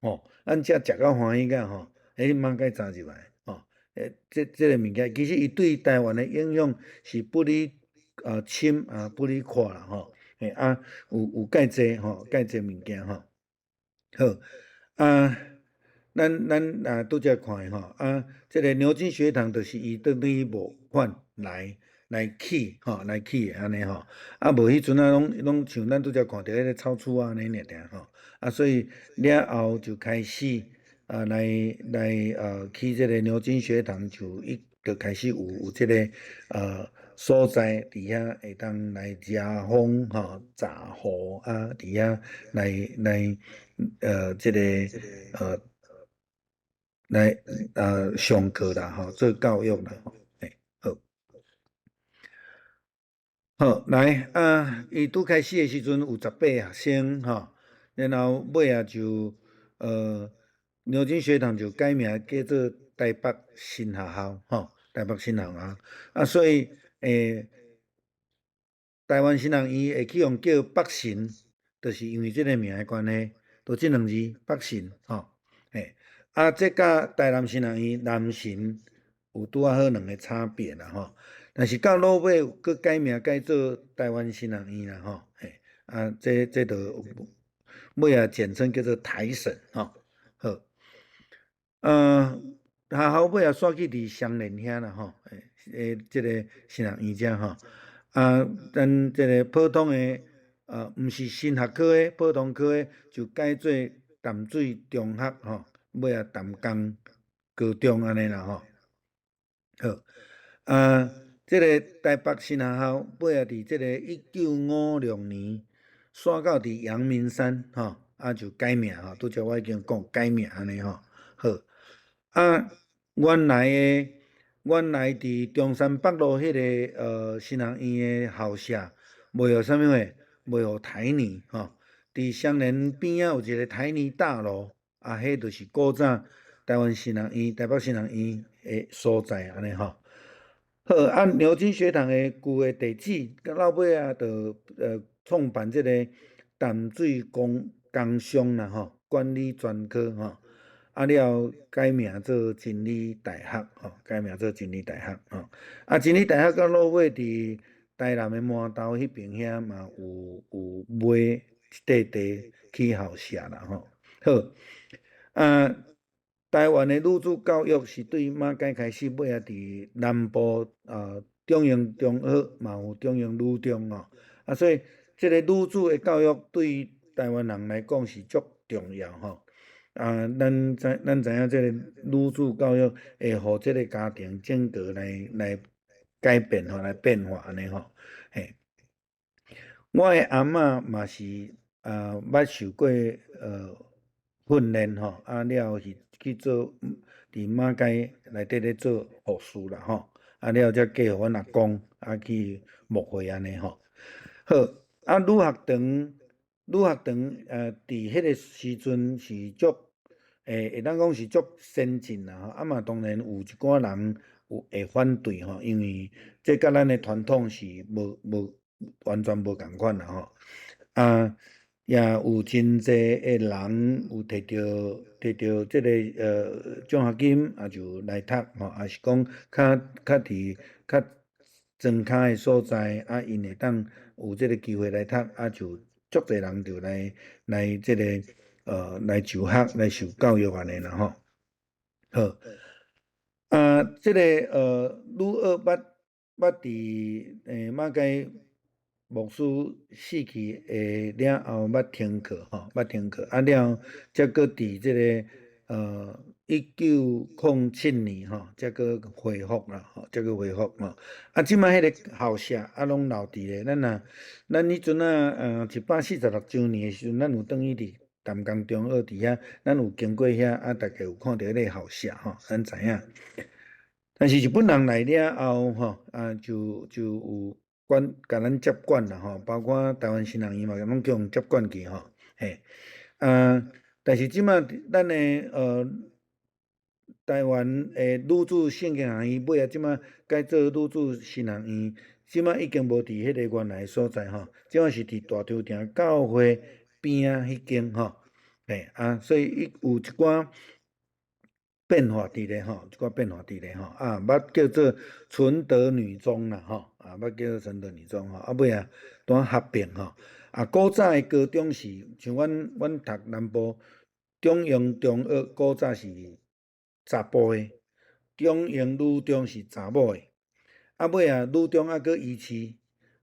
吼，咱遮食甲歡喜甲吼，彼馬偕紮入來，吼，這個物件其實伊對台灣的影響是不離深啊，不離闊啦吼。嘿啊，有蓋濟吼，蓋濟物件吼。好，啊，咱啊拄才看的吼，啊，這個牛津學堂就是伊轉轉去募款來起吼，來起的按呢吼。啊，無彼陣啊，攏像咱拄才看著彼個草厝按呢爾爾吼。啊，所以了後就開始啊，來起這個牛津學堂就一就開始有這個所在佇遐會當來遮風吼、閘雨啊，佇遐來這個來上課啦吼，做教育啦吼，嘿，好。好，來啊，伊拄開始的時陣有18學生吼，然後尾仔就牛津學堂就改名叫做台北神學校吼，台北神學校。啊，所以台灣神學院會去予叫北神，就是因為這个名的關係，就這兩字北神吼，嘿。啊，這佮台南神學院南神有拄仔好兩个差別啦吼。但是到落尾閣改名改做台灣神學院啦吼，嘿。啊，這就尾仔簡稱叫做台神吼。好，學校尾仔煞去佇雙連遐啦吼，這個神學院遮吼。啊，咱這个普通的，毋是神學科的普通科的，就改做淡水中學吼，尾仔淡江高中按呢啦吼。好，啊，這个台北神學校尾仔佇這个1956年，徙到佇陽明山吼，啊就改名吼，拄才我已經講改名按呢吼。好，啊，原來佇中山北路彼个神學院的校舍，賣予啥物貨？賣予台泥吼。佇雙連邊仔有一个台泥大樓，啊，彼就是古早台灣神學院、台北神學院的所在按呢吼。好，啊，牛津學堂的舊的地址，到落尾仔就創辦這个淡水工商啦吼，管理專科吼。啊了後改名做真理大學吼，改名做真理大學吼。啊，真理大學到落尾佇台南的饅頭彼邊遐嘛有買一塊地起校舍啦吼。好，啊，台灣的女子教育是對馬偕開始，尾仔佇南部啊中營中學嘛有中營女中吼。啊，所以這个女子的教育對台灣人來講是足重要吼。啊，咱知影這个女子教育會予這个家庭整個來改變吼，來變化按呢吼。嘿，我的阿嬤嘛是啊，捌受過訓練吼，啊了後是去做佇馬偕內底咧做護士啦吼，啊了後才嫁予阮阿公啊去牧會按呢吼。好，啊女學堂佇彼个時陣是足會當講是足先進啦吼，啊嘛當然有一寡人有會反對吼，因為這佮咱的傳統是無完全無仝款啦吼。啊，也有真濟的人有摕著這个獎學金，啊就來讀吼，抑是講較佇較較莊跤的所在，啊，𪜶會當有這个機會來讀，啊，就足濟人就來來這个來就學來受教育按呢啦吼。好，啊，這个呂鄂捌捌佇馬偕牧師死去的了後，捌停課吼，捌停課，啊了後，才閣佇這个1907年吼，才閣恢復啦，吼，才閣恢復吼。啊，這擺彼个校舍啊，攏留佇咧。咱若咱彼陣啊，146週年的時陣，咱有轉去佇淡江中學佇遐，咱有經過遐，啊，大家有看著彼个校舍吼，咱知影。但是日本人來了後吼，啊，就有管共咱接管啦吼，包括台灣新學院嘛，攏叫𪜶接管去吼，嘿，啊，但是這擺咱的台灣的女子聖經學院，尾仔這擺改做女子神學院，這擺已經無佇彼个原來所在吼，這擺是佇大稻埕教會邊仔彼間吼，嘿啊，所以伊有一寡變化佇咧吼，一寡變化佇咧吼，啊，捌叫做純德女中啦吼，啊，捌叫做純德女中吼，啊，尾仔拄仔合併吼，啊，古早的高中是像阮讀南部中營中學，古早是查埔的，中營女中是查某的，啊，尾仔女中猶閣維持，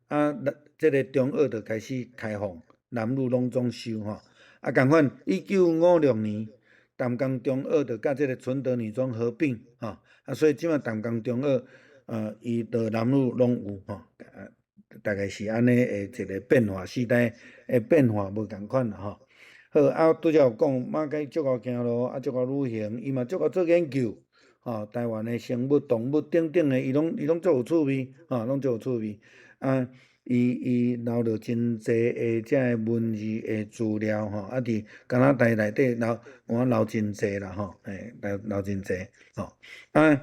啊，這个中學就開始開放，男女攏總收吼，啊，仝款1956年，淡江中學就佮這个純德女中合併，吼，啊，所以這擺淡江中學，伊就男女攏有吼，啊，大概是按呢的一个變化，時代的變化無仝款啦吼。好，啊，拄才有講馬偕足𠢕行路，啊，足𠢕旅行，伊嘛足𠢕做研究，吼，台灣的生物、動物等等的，伊攏足有趣味，吼，攏足有趣味。啊，伊留著真濟的這个文字的資料吼，啊，佇加拿大內底留，我留真濟啦吼，嘿，留留真濟吼。啊，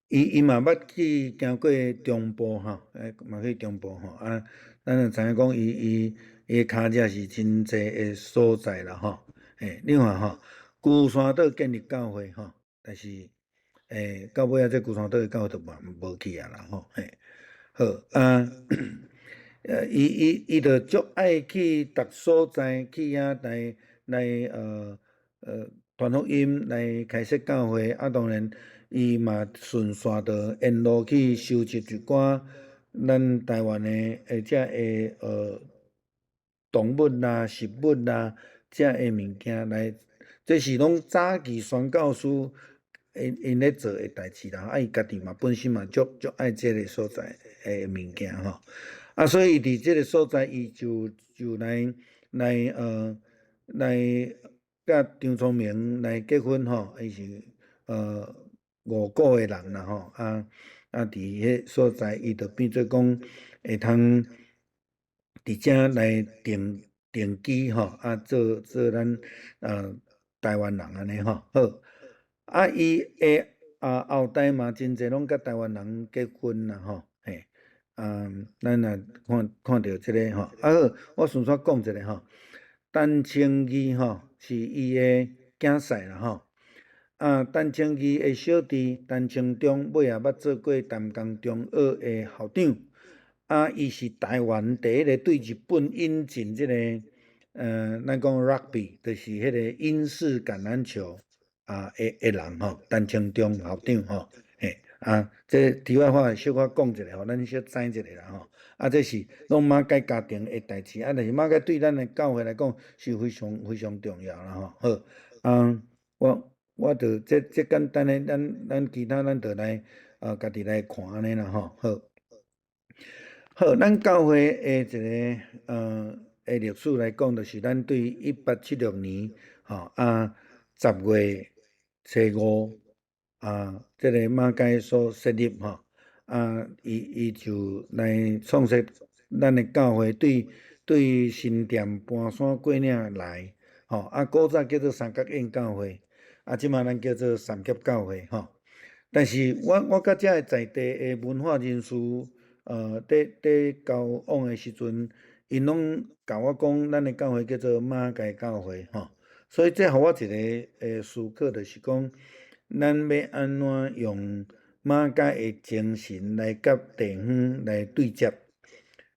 伊嘛捌去行過中部吼，嘛去中部吼，啊，咱就知影講伊伊的跤跡是真濟的所在啦吼。嘿，你看吼，龜山島建立教會吼，但是到尾仔這龜山島的教會就嘛無去啊啦吼，嘿。好啊，伊就足愛去逐所在去遐來來傳福音來開設教會，啊，當然伊嘛順紲著沿路去收集一寡咱台灣的這个動物啦、食物啦，這个物件來，這是攏早期宣教師𪜶咧做的代誌啦，啊，伊家己嘛本身嘛足足愛這个所在的物件吼，啊，所以伊佇這个所在，伊就來來來佮張聰明來結婚吼，伊是五股的人啦吼，啊啊，佇彼所在，伊就變做講會通佇遮來定定居吼，啊，做做咱台灣人按呢吼，好。啊，伊的啊後代嘛真濟攏佮台灣人結婚啦吼，嘿，啊，咱若看看著這个吼，啊好，我順紲講一下吼，陳清義吼是伊的囝婿啦吼，啊，陳清義的小弟陳清忠尾仔捌做過淡江中學的校長，啊，伊是台灣第一个對日本引進這个，咱講 rugby，就是彼个英式橄欖球。啊，的的人吼，陳清忠校長吼，嘿，啊，這題外話小可講一下吼，咱小知一下啦吼。啊，這是攏馬偕家庭的代誌，啊，但是馬偕對咱的教會來講是非常非常重要啦吼。好，啊，我就這這簡單的，咱其他咱就來啊，家己來看按呢啦吼。好，好，咱教會的一个的歷史來講，就是咱對1876年吼啊10月初5啊，這个馬偕所設立吼，啊，伊就來創設咱的教會，對對新店搬山過嶺來，吼，啊，古早叫做三角燕教會，啊，這擺咱叫做三峽教會吼。但是我佮遮的在地的文化人士，佇佇交往的時陣，𪜶攏共我講，咱的教會叫做馬偕教會吼。所以這予我一个思考，就是講，咱欲按怎用馬偕的精神來佮地方來對接，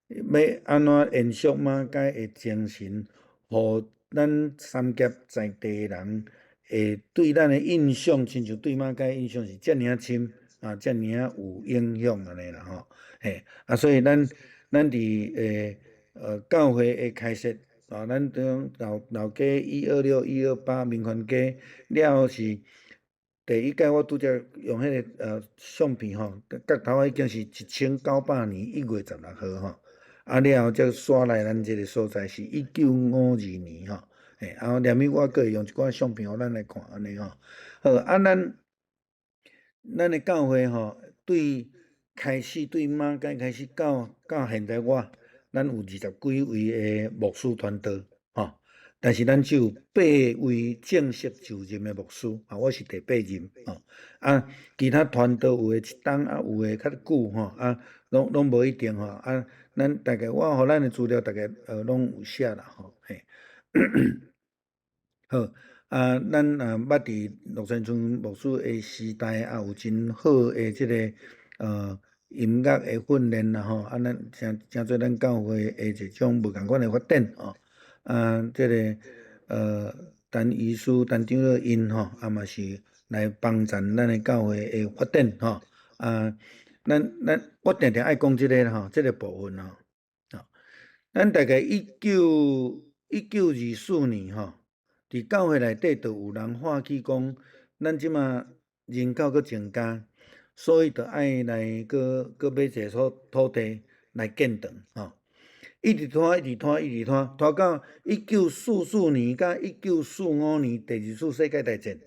欲按怎延續馬偕的精神，予咱三峽在地人會對咱的印象，親像對馬偕的印象是遮爾仔深，啊，遮爾仔有影響按呢啦吼，嘿，啊，所以咱佇教會的開設，啊，咱中老街126、128民權街了後是。第一屆我拄才用彼个相片吼，角頭仔已經是1900年1月16號吼，啊了後才徙來咱這个所在是1952年吼，嘿，啊連尾我閣會用一寡相片予咱來看按呢吼。好，啊咱的教會吼，對開始對馬偕開始到現在我，咱有20幾位的牧師傳道吼。但是咱只有八位正式就任的牧師，啊，我是第八任，吼，啊，其他傳道有的一冬，啊，有的較久，吼，啊，攏無一定，吼，啊，咱大概我予咱的資料大概攏有寫啦，吼，嘿，好，啊，咱啊捌佇陸山村牧師的時代，也有真好的這个音樂的訓練啦，吼，啊，咱成做咱教會的一種無仝款的發展，吼。啊，這个陳醫師、陳長老𪜶吼，啊嘛是來幫贊咱的教會的發展吼。啊，咱我定定愛講這个吼，這个部分吼。吼，咱大概1924年吼，佇教會內底就有人發起講，咱這馬人口閣增加，所以著愛來閣買一个土地來建堂吼。一直拖，一直拖，一直拖，拖到1944年佮1945年第二次世界大戰，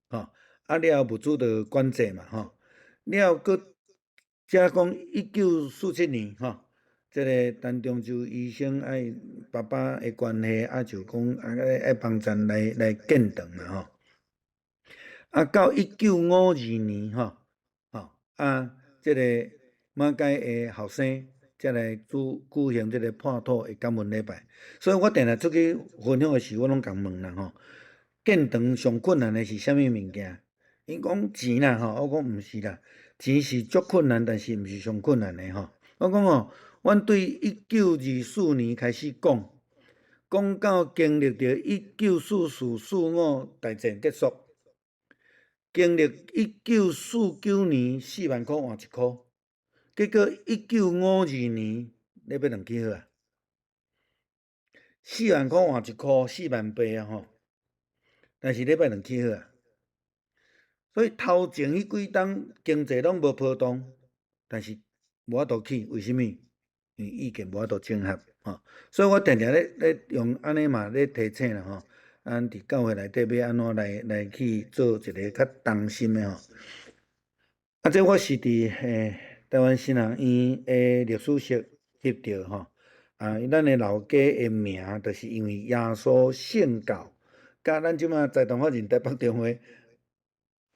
吼，啊了後物資就管制嘛，吼，了後閣才講1947年，吼，這个陳中洲醫生愛爸爸的關係，啊就講啊愛幫贊來建堂嘛，吼，啊到1952年，吼，吼，啊這个馬偕的後生才來舉行這个破土的感恩禮拜，所以我定定出去分享的時，我攏共問啦吼，建堂上困難的是啥物物件？𪜶講錢啦吼，我講毋是啦，錢是足困難，但是毋是上困難的吼。我講吼，阮對1924年開始講，講到經歷著1944、45大戰結束，經歷1949年4萬箍換一箍。結果1952年咧欲轉起好啊，四萬箍換一箍，4萬8啊吼。但是禮拜轉起好啊，所以頭前彼幾冬經濟攏無波動，但是無法度起，為啥物？因為意見無法度整合吼。所以我定定咧用按呢嘛咧提醒啦吼，咱佇教會內底欲按怎來去做一个較同心的吼。啊，這我是佇台灣神學院的歷史系翕著吼，啊，咱的老街的名，就是因為耶穌聖教，佮咱這馬財團法人台北中會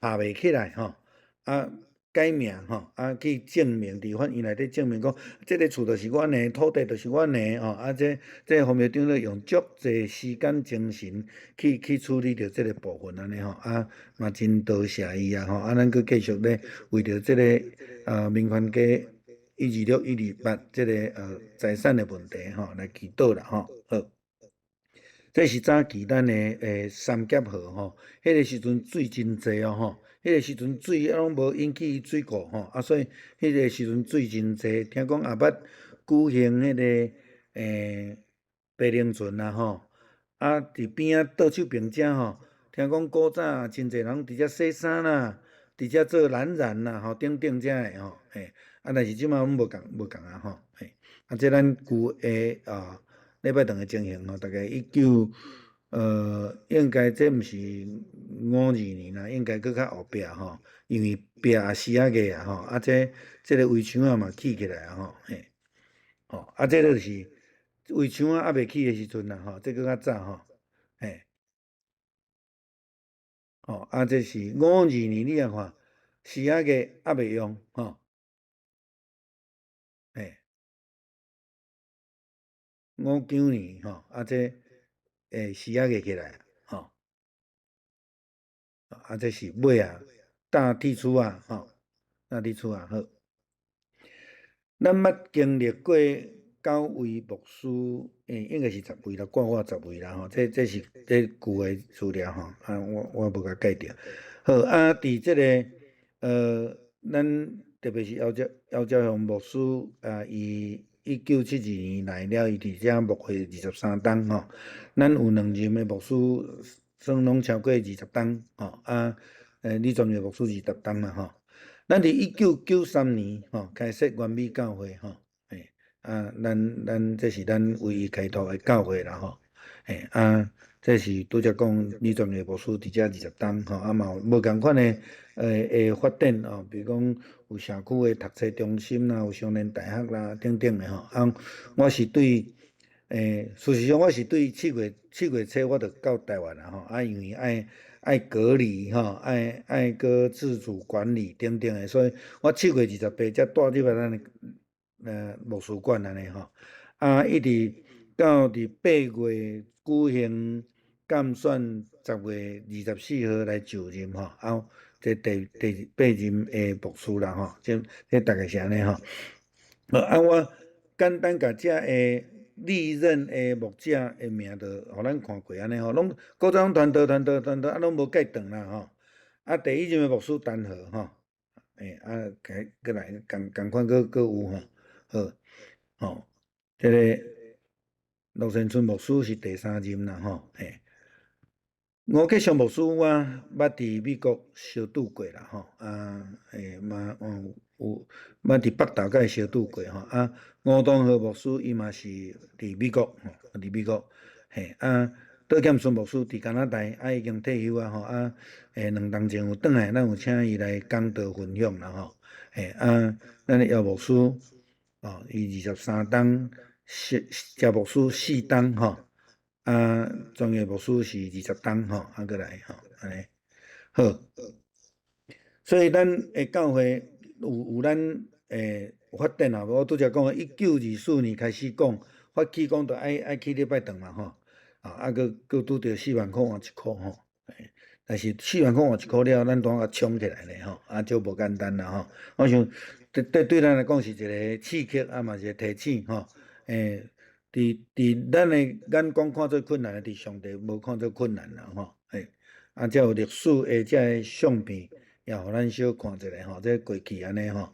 合袂起來吼，啊改名吼，啊去證明佇法院內底證明講，這个厝就是阮的，土地就是阮的吼，啊這方面長老用足濟時間精神去處理著這个部分按呢吼，啊嘛真多謝伊啊吼，啊咱閣繼續咧為著這个民權街126、128這个財產的問題吼來祈禱啦吼，好。這是早期咱的三峽河吼，彼个時陣水真濟哦吼，彼个時陣水攏無引起水庫吼，啊所以彼个時陣水真濟，聽講也捌舉行彼个白龍船啦吼，啊佇邊仔倒手邊遮吼，聽講古早真濟人佇遮洗衫啦，佇遮做藍染啦吼，等等遮的吼，嘿，啊但是這馬攏無仝啊吼，嘿，啊這咱舊的啊禮拜堂的情形吼，大概一九應該這毋是52年啦，應該閣較後壁吼，因為壁也死仔個啊吼，啊這个圍牆仔嘛起起來啊吼，嘿，吼啊這就是圍牆仔猶未起的時陣啦吼，這閣較早吼，嘿，吼啊這是52年你來看，死仔個猶未用吼，嘿。59年吼，啊這死仔個起來吼，啊這是尾仔大鐵厝仔吼，那佇厝也好。咱捌經歷過九位牧師，應該是十位啦，掛我十位啦吼，這是這舊的資料吼，啊，我無共蓋著。好，啊，佇這个，咱特別是姚兆雄牧師啊，伊1972年來了，伊佇遮牧會23冬吼。咱有兩任的牧師，算攏超過20冬吼。啊，李專業牧師20冬啦吼。咱佇1993年吼開設原美教會吼，啊，咱這是咱唯一開拓的教會啦吼。啊，這是拄才講李專業牧師佇遮二十冬吼，啊嘛有無仝款的發展哦，比如講有社區的讀冊中心啦，有少年大學啦等等的吼。啊，我是對，事實上我是對4月初我就到台灣啦吼，啊，因為愛隔離吼，愛閣自主管理等等的，所以我7月28才帶入來咱的牧師館按呢吼。啊，一直到佇8月舉行監選10月24號來就任吼，啊，這第八任的牧師啦吼，這大概是按呢吼。啊，我簡單共遮个歷任的牧者的名就予咱看過按呢吼，攏古早攏傳道傳道傳道，啊攏無蓋斷啦吼。啊，第一任的牧師陳和吼，啊，閣來仝款閣有吼，好，吼，這個陸善春牧師是第三任啦吼，吳克祥牧師我捌佇美國相拄過啦吼，啊，嘛有捌佇北投共伊相拄過吼，啊，吳東和牧師伊嘛是佇美國吼，佇美國，啊，杜劍順牧師佇加拿大，啊，已經退休啊吼，啊，2冬前有轉來，咱有請伊來講道分享啦吼，啊，咱的姚牧師，哦，伊23冬，謝牧師4冬吼。啊，專業牧師是20冬吼，啊，閣來吼，按呢好。所以咱的教會有咱發展啊，我拄才講1924年開始講，發起講著愛起禮拜堂嘛吼，啊，閣拄著4萬箍換一箍吼，但是4萬箍換一箍了，咱拄仔共衝起來咧吼，啊，就無簡單啦吼。我想對咱來講是一個刺激，啊嘛是一個提醒吼，佇咱的眼光看做困難的，佇上帝無看做困難啦吼，啊，才有歷史的這个相片，也予咱小看一下吼，這過去按呢吼，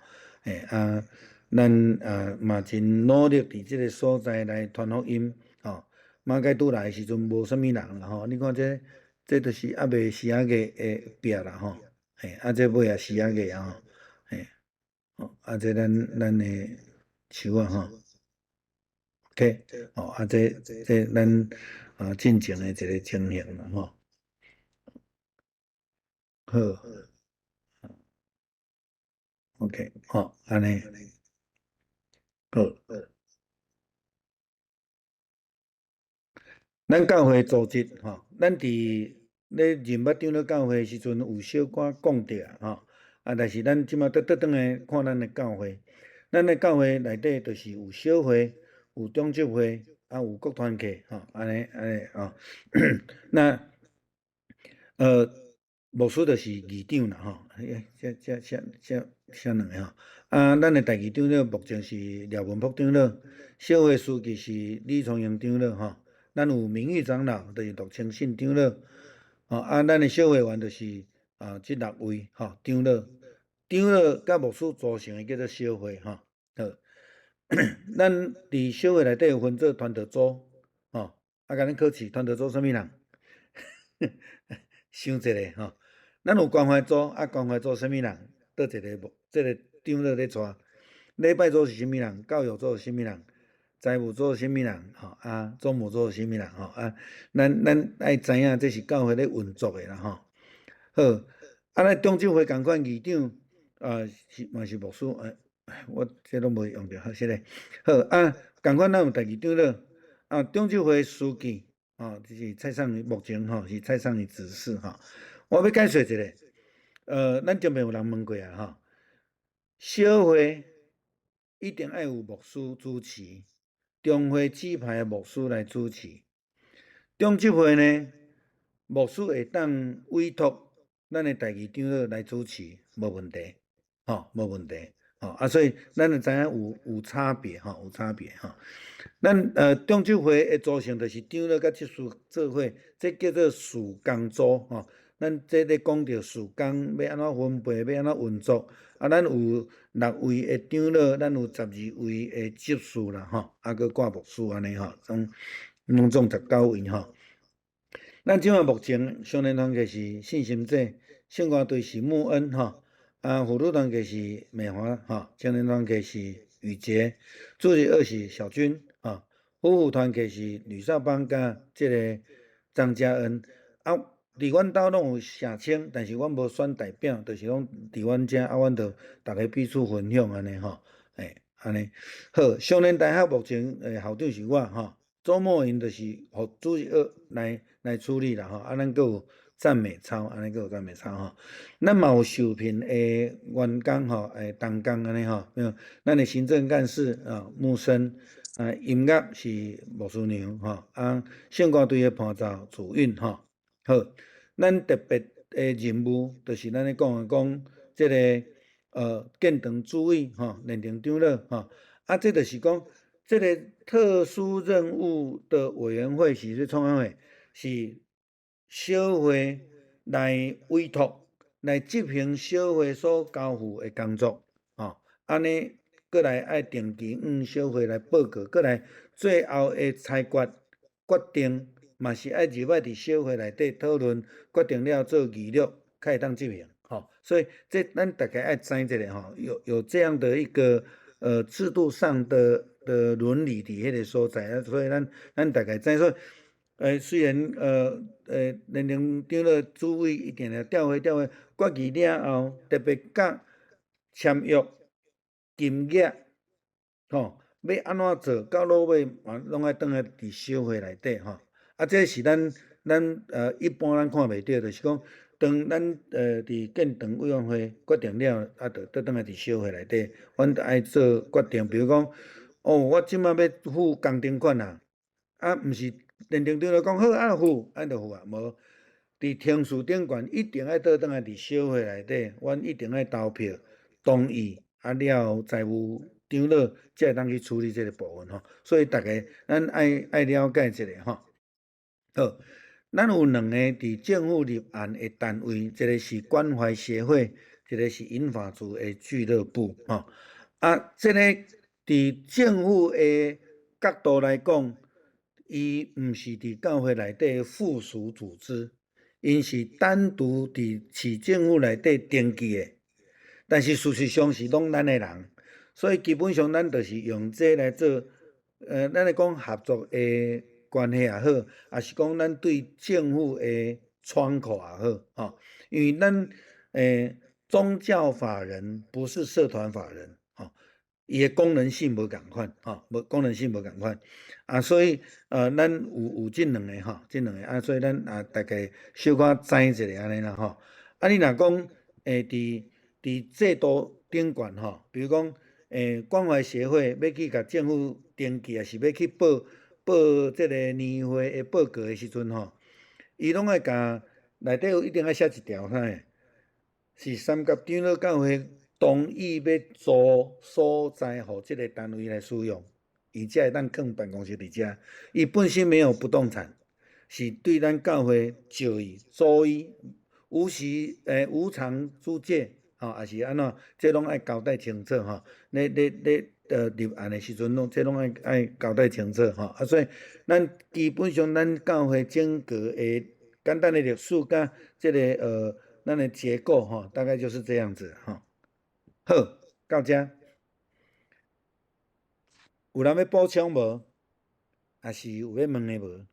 啊，咱啊嘛真努力佇這个所在來傳福音，吼。馬偕拄來的時陣無啥物人啦吼，你看這，這就是猶未時仔個的壁啦吼，啊，這尾也時仔個啊吼，吼，啊，這咱的樹仔吼。OK，哦，啊，這咱啊進前的一個情形啦吼。好，OK，好，按呢，好。咱教會組織吼，咱佇咧任捌長老教會時陣有小可講著吼，啊，但是咱這馬倒轉來看咱的教會，咱的教會內底就是有小會，有長執會，啊，有國團契，吼，按呢按呢吼。那牧師就是議長啦，吼，這這這這兩个吼。啊，咱的代議長老目前是廖文福長老，小會書記是李崇英長老，吼。咱有名譽長老，就是陸清信長老，吼。啊，咱的小會員就是啊，這六位吼長老，長老佮牧師組成的叫做小會，吼。好。咱佇小會內底有分做傳道組，吼，啊，共恁考試，傳道組啥物人？想一下吼。咱有關懷組，啊，關懷組啥物人？佗一个牧，這个長老咧帶。禮拜組是啥物人？教育組是啥物人？財務組是啥物人？吼，啊，總務組是啥物人？吼，啊，咱愛知影這是教會咧運作的啦，吼。好，啊，咱長執會仝款議長，啊，是嘛是牧師，我這攏無用著，好，是咧。好，啊，仝款咱有代議長老，啊，長執會書記，吼，這是蔡尚儀，目前吼是蔡尚儀執事吼。我欲解說一下，咱前面有人問過啊，吼，小會一定愛有牧師主持，中會指派的牧師來主持。長執會呢，牧師會當委託咱的代議長老來主持，無問題。吼，無問題，吼啊，所以咱就知影有差別吼，有差別吼。咱長執會的組成就是長老佮執事做伙，這叫做事工組吼。咱這咧講著事工欲按怎分配，欲按怎運作。啊，咱有六位的長老，咱有12位的執事啦吼，啊，閣掛牧師按呢吼，總攏總19位吼。咱這馬目前少年團契是信心者，聖歌隊是穆恩吼，啊，婦女團契是美華吼，青年團契是宇傑，主日學是小軍吼，夫婦團契是呂少邦佮這个張嘉恩啊。佇阮兜攏有寫稱，但是阮無選代表，就是講佇阮遮啊，阮就逐家彼此分享按呢吼，欸，按呢好。少年大學目前校長是我吼，周末營就是予主日學來處理啦吼，啊，咱閣有讚美操，按呢閣有讚美操吼。咱嘛有受聘的員工吼，同工按呢吼，咱的行政幹事啊，牧生啊，音樂是牧師娘吼，啊，聖歌隊的伴奏主韻吼。好，咱特別的任務就是咱咧講的講，這个建堂主委吼，連長長老吼，啊，這就是講，這个特殊任務的委員會是咧創啥貨？是小會來委託來執行小會所交付的工作，吼，按呢閣來愛定期向小會來報告，閣來最後的裁決決定。嘛是愛入來佇小會內底討論，決定了做議錄，才會當執行，吼。所以這咱大家愛知一下吼，有這樣的一個制度上的倫理佇彼个所在啊，所以咱大概知說，雖然年齡長老主委伊定定調會調會決議了後，特別佮簽約金額，吼，欲按怎做，到落尾嘛攏愛轉來佇小會內底吼。啊，這是咱一般咱看袂著，就是講當咱佇建堂委員會決定了，啊，就倒轉來佇小會內底，阮著愛做決定。比如講，哦，我這馬欲付工程款啊，啊，毋是連長長老講好啊付，按就付啊，無佇程序頂懸一定愛倒轉來佇小會內底，阮一定愛投票同意，啊了後財務長老才會當去處理這个部分吼。所以逐家咱愛了解一下吼。好，咱有兩个佇政府立案的單位，一个是關懷協會，一个是銀髮族的俱樂部，吼。啊，這个佇政府的角度來講，伊毋是佇教會內底的附屬組織，𪜶是單獨佇市政府內底登記的，但是事實上是攏咱的人，所以基本上咱就是用這來做，咱來講合作的關係也好，抑是講咱對政府的窗口也好，吼，因為咱宗教法人不是社團法人，吼，伊的功能性無仝款，吼，無功能性無仝款，啊，所以咱有這兩个吼，這兩个啊，所以咱啊大概小可知一下按呢啦吼。啊，你若講佇制度頂懸吼，比如講關懷協會欲去共政府登記，抑是欲去報這个年會的報告的時陣吼，伊攏愛共內底有一定愛寫一條啥个，是三峽長老教會同意欲租所在予這个單位來使用，伊才會當囥辦公室佇遮。伊本身沒有不動產，是對咱教會借伊租伊，無息無償租借，吼，抑是按怎，這攏愛交代清楚吼。咧立案的時陣，攏這攏愛交代清楚吼。啊，所以咱基本上咱教會整個的簡單的歷史佮這个咱的結構吼，大概就是這樣子吼。好，到遮，有人欲補充無？抑是有欲問的無？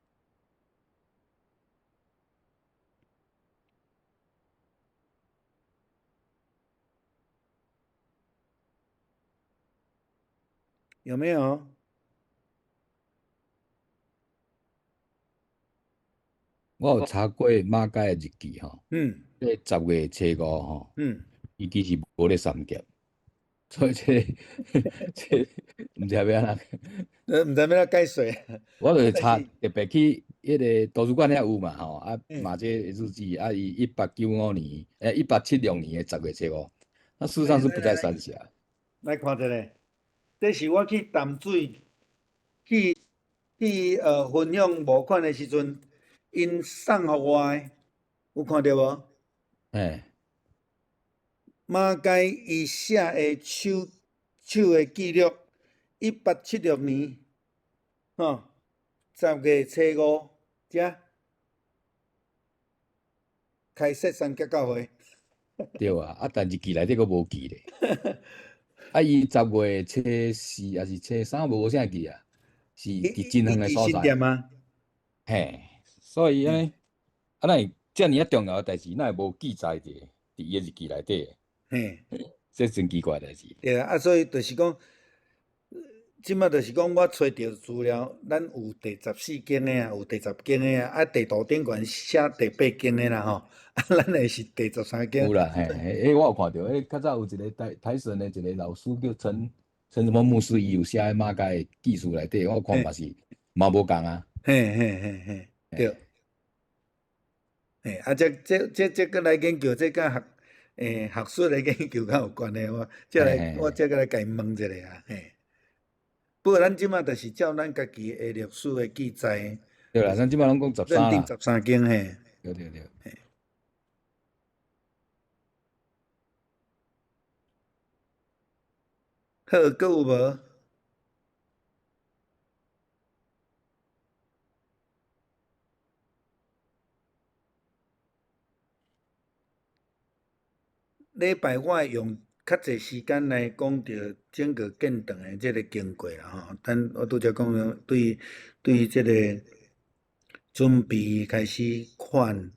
有沒有？我有查過馬偕的日記吼，這10月初5吼，伊其實無咧三峽，所以這毋知欲按怎，毋知欲按怎解釋。我就是查特別去彼个圖書館遐有嘛吼，啊馬偕的日記，啊伊1895年，1876年的10月初5，那事實上是不在三峽。來看一下，這是我去淡水去分享募款的時陣，𪜶送予我的，有看著無？嘿。馬偕伊寫的手的記錄，1876年，吼，10月初5，遮開設三峽教會。對啊，啊，但日記內底閣無記咧。啊，伊10月初4抑是初三無啥記啊，是佇真遠的所在。嗎？嘿，所以按呢，啊，哪會遮爾仔重要的代誌，哪會無記載佇伊的日記內底？嘿，這真奇怪代誌。對啊，啊，所以就是講，這擺就是講，我揣著資料，咱有第14間的啊，有第10間的啊，啊，地圖頂懸寫第8間的啦吼，啊，咱的是第13間。有啦，嘿，彼我有看著，彼較早有一個台神的一個老師叫陳什麼牧師，伊有寫彼馬偕的記事內底，我看嘛是嘛無仝啊。嘿嘿嘿嘿，對。嘿，啊，這閣來研究，這佮學術的研究較有關係，我這來我這閣來共𪜶問一下啊，嘿。不過咱這擺就是照咱家己的歷史的記載。對啦，咱這擺攏講十三啦。認定13間嘿。對對對。嘿。好，閣有無？禮拜我會用較濟時間來講著整個建堂的這個經過啦吼。等我拄則講對這個準備開始款，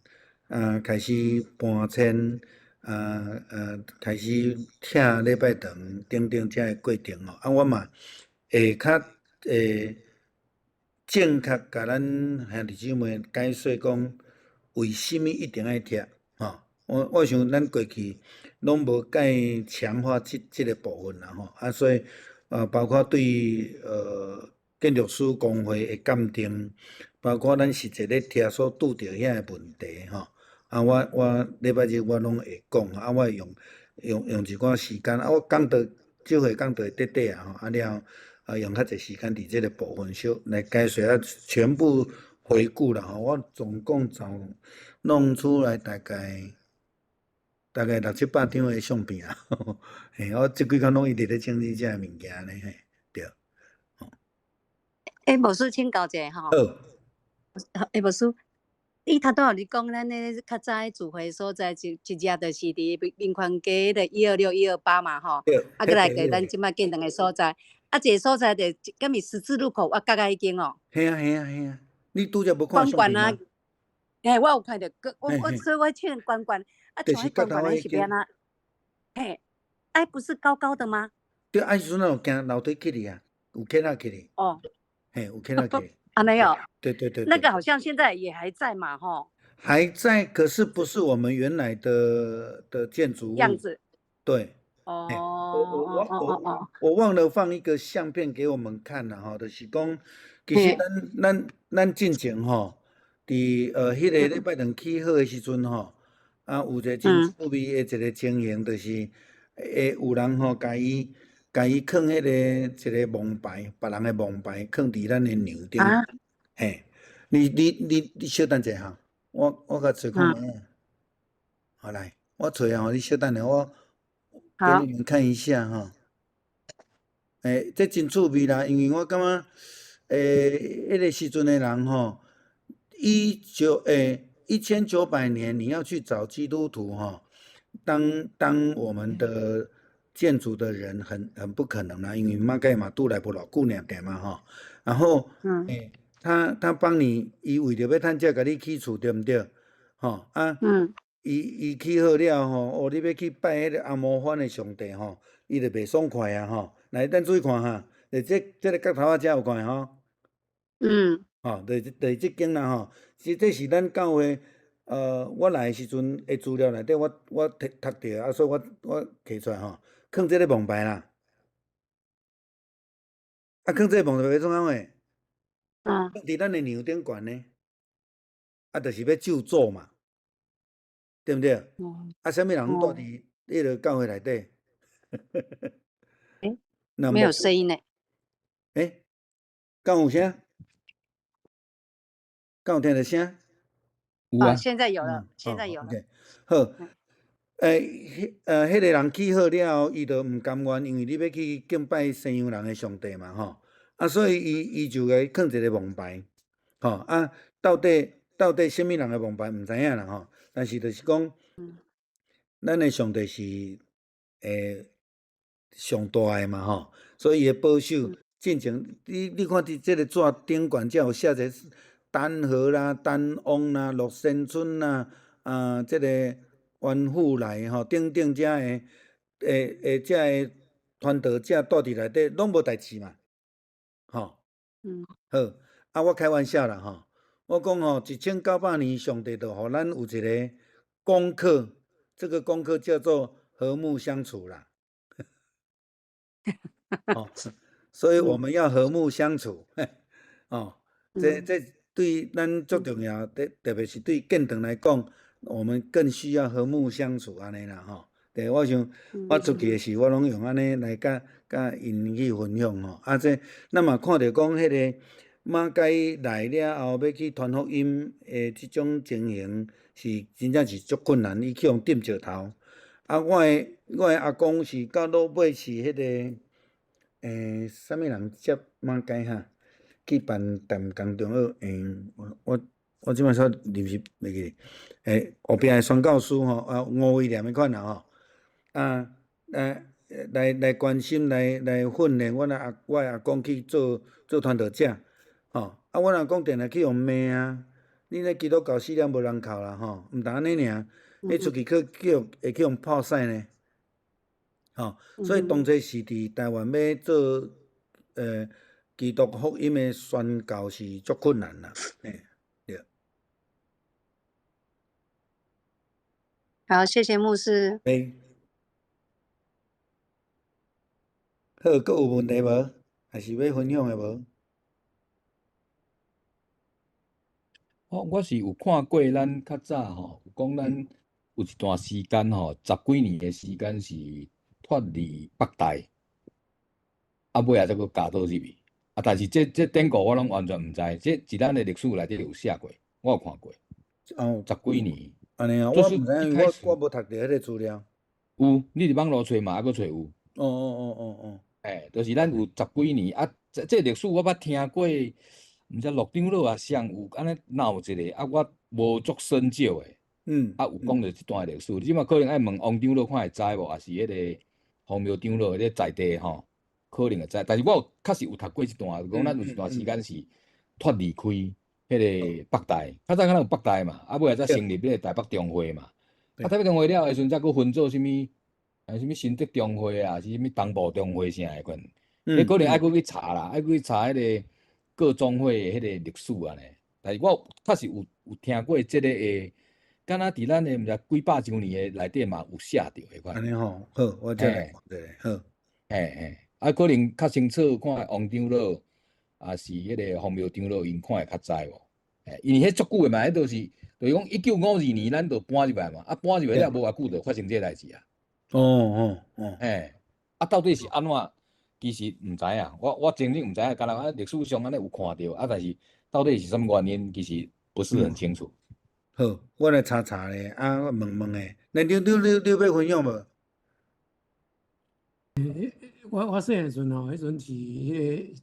啊開始搬遷，開始拆禮拜堂等等這个過程吼。啊，我嘛會較會正確共咱兄弟姊妹解說講，為啥物一定愛拆吼。我想咱過去攏無介強化這個部分啦吼，啊，所以包括對建築師公會的鑑定，包括咱實際咧拆所拄著遐个問題吼，啊，我禮拜日我攏會講，啊，我會用一寡時間，啊，我講道這回講道會短短啊吼，啊了後啊用較濟時間佇這個部分小來解說啊，全部回顧啦吼，我總共就弄出來大概六七百張的相片啊，嘿，我這幾工攏一直咧整理這个物件呢，嘿，對。欸，牧師請教一下吼。好。欸，牧師，你頭拄仔你講咱咧較早的聚會所在，一隻就是佇民權街彼個126、128嘛吼。對。啊，閣來個咱這擺建堂的所在，啊，一個所在就敢是十字路口我角仔彼間哦。嘿啊嘿啊嘿啊，你拄則無看相片嗎？嘿，我有看著，我所以我勸關關。啊，像彼懸懸的是欲按怎？嘿，哎，不是高高的嗎？對，啊，彼時陣咱有行樓梯起去啊，有起來起去。哦。嘿，有起來起去。啊，沒有。對對對。那個好像現在也還在嘛，吼。還在，可是不是我們原來的建築物。樣子。對。哦。我忘了放一個相片給我們看啦，吼，就是講，其實咱進前吼，佇彼個禮拜堂起好的時陣吼。啊，有一個真趣味的一個情形，就是會有人吼，共伊囥彼個一個王牌，別人的王牌囥佇咱的娘頂。嘿，你小等一下哈，我共揣看覓仔。好來，我揣啊，你小等下，我給你們看一下哈。欸，這真趣味啦，因為我感覺，欸，彼個時陣的人吼，1900年，你要去找基督徒哈，當我們的建築的人很不可能啦，因為馬偕嘛拄來無偌久爾爾嘛吼，然後，欸，他幫你，伊為著欲趁這共你起厝對毋對？吼啊，伊起好了吼，哦，你欲去拜彼個阿摩番的上帝吼，伊就袂爽快啊吼。來，咱注意看哈，就這個角頭仔遮有看吼。吼，就是這間啦吼，是這是咱教會，我來的時陣的資料內底，我讀著，啊，所以我提出來吼，囥這個王牌啦。啊，囥這個王牌欲創啥貨？囥佇咱的娘頂懸呢，啊，就是欲咒詛嘛，對毋對？啊，啥物人攏蹛佇彼个教會內底。欸，沒有聲音呢。欸，敢有聲？敢有聽著聲？有啊。現在有了，現在有了。 OK，好。彼个人起好了後，伊就毋甘願，因為你欲去敬拜西洋人的上帝嘛，吼。啊，所以伊就共伊囥一個王牌，吼啊，到底啥物人的王牌毋知影啦，吼。但是就是講，咱的上帝是上大的嘛，吼。所以伊會保守進前，你看佇這个紙頂懸才有寫一个丹和啦、丹翁啦、樂山村啦，啊，這个袁富來吼等等遮个遮个傳道者住佇內底攏無代誌嘛，吼。好，啊，我開玩笑啦，吼，我講吼，1900年上帝就予咱有一个功課，這個功課叫做和睦相處啦。哦，所以我們要和睦相處，哦，這對咱足重要，特別是對建堂來講，我們更需要和睦相處按呢啦，吼。對，我想我出去的時，我攏用按呢來佮𪜶去分享吼。啊，這咱嘛看著講，彼个馬偕來了後，欲去傳福音的這種情形，是真正是足困難，伊去予釘石頭。啊，我的阿公是到落尾是彼个，啥物人接馬偕哈？去辦淡江中學，我這擺煞臨時袂記得。後壁的宣教師吼，啊，吳威廉彼款啦吼，啊，來關心，來訓練我的阿公去做傳道者，吼，啊，阮阿公定定去予罵啊，你咧基督教死了無人靠啦吼，毋但按呢爾，彼出去去會去予炮屎呢，吼，所以當初是佇台灣欲做基督福音的宣教是足困難啦，嘿，對。好，謝謝牧師。欸，好，閣有問題無？還是欲分享的無？我是有看過，咱較早吼，有講咱有一段時間吼，十幾年的時間是脫離北大，啊尾仔才閣加倒入去。啊，但是這典故我攏完全毋知，這佇咱的歷史內底有寫過，我有看過。哦，十幾年。按呢啊，我毋知影，我無讀著彼个資料。有，你佇網路揣嘛，猶閣揣有。哦。欸，就是咱有十幾年啊，這歷史我捌聽過，毋知陸長老啊，啥有按呢鬧一个啊，我無足深究的。啊，有講著這段歷史，你這馬可能愛問王長老看會知無，抑是彼个洪廟長老咧在地吼，可能會知。但是我有確實有讀過這段，講咱有一段時間是脫離開彼个北大，較早敢若有北大嘛，啊尾仔才成立彼个台北中會嘛。啊，台北中會了的時陣，才閣分做啥物？啊，啥物新竹中會啊，是啥物東部中會啥的款。彼可能愛閣去查啦，愛閣去查彼个各中會的彼個歷史按呢。但是我確實有聽過這个的，敢若佇咱的毋知幾百周年的內底嘛有寫著彼款。按呢吼，好，我再來看一下，好。嘿嘿，啊，可能較清楚看王長老，抑是彼个洪廟長老，𪜶看會較知無？嘿，因為彼足久的嘛，彼都是，就是講1952年咱就搬入來嘛，啊，搬入來了無偌久就發生這个代誌啊。哦。嘿，啊，到底是按怎？其實毋知影，我真正毋知影，敢若啊歷史上按呢有看著，啊，但是到底是啥物原因，其實不是很清楚。好，我來查查咧，啊，我問問咧。那你欲分享無？我細漢時陣吼，彼陣是彼个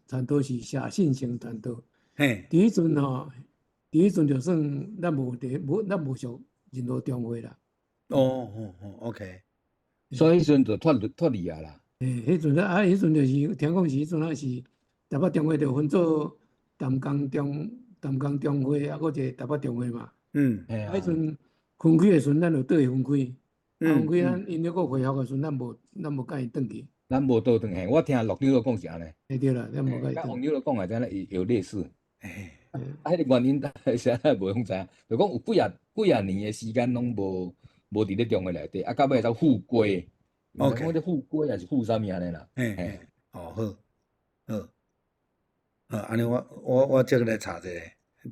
傳道是謝信成傳道。嘿。佇彼陣吼，佇彼陣就算咱無佇無咱無屬任何中會啦。哦，OK。所以彼陣就脫離啊啦。欸，彼陣啊，彼陣就是聽講是彼陣啊是台北中會就分做淡江中會，啊，閣一个台北中會嘛。啊，彼陣分開的時陣，咱就倒去分開。啊，分開咱𪜶咧閣恢復的時陣，咱無共伊轉去。咱無倒轉去，我聽陸長老講是按呢。欸對啦，咱無共伊轉。王長老講的，敢若有類似。欸。啊，彼个原因是按怎無用知影，就講有幾仔年的時間攏無佇咧中會內底，啊，到尾才復歸。 OK。講這復歸抑是復啥物按呢啦？嘿嘿，哦好，好，好，按呢我這个來查一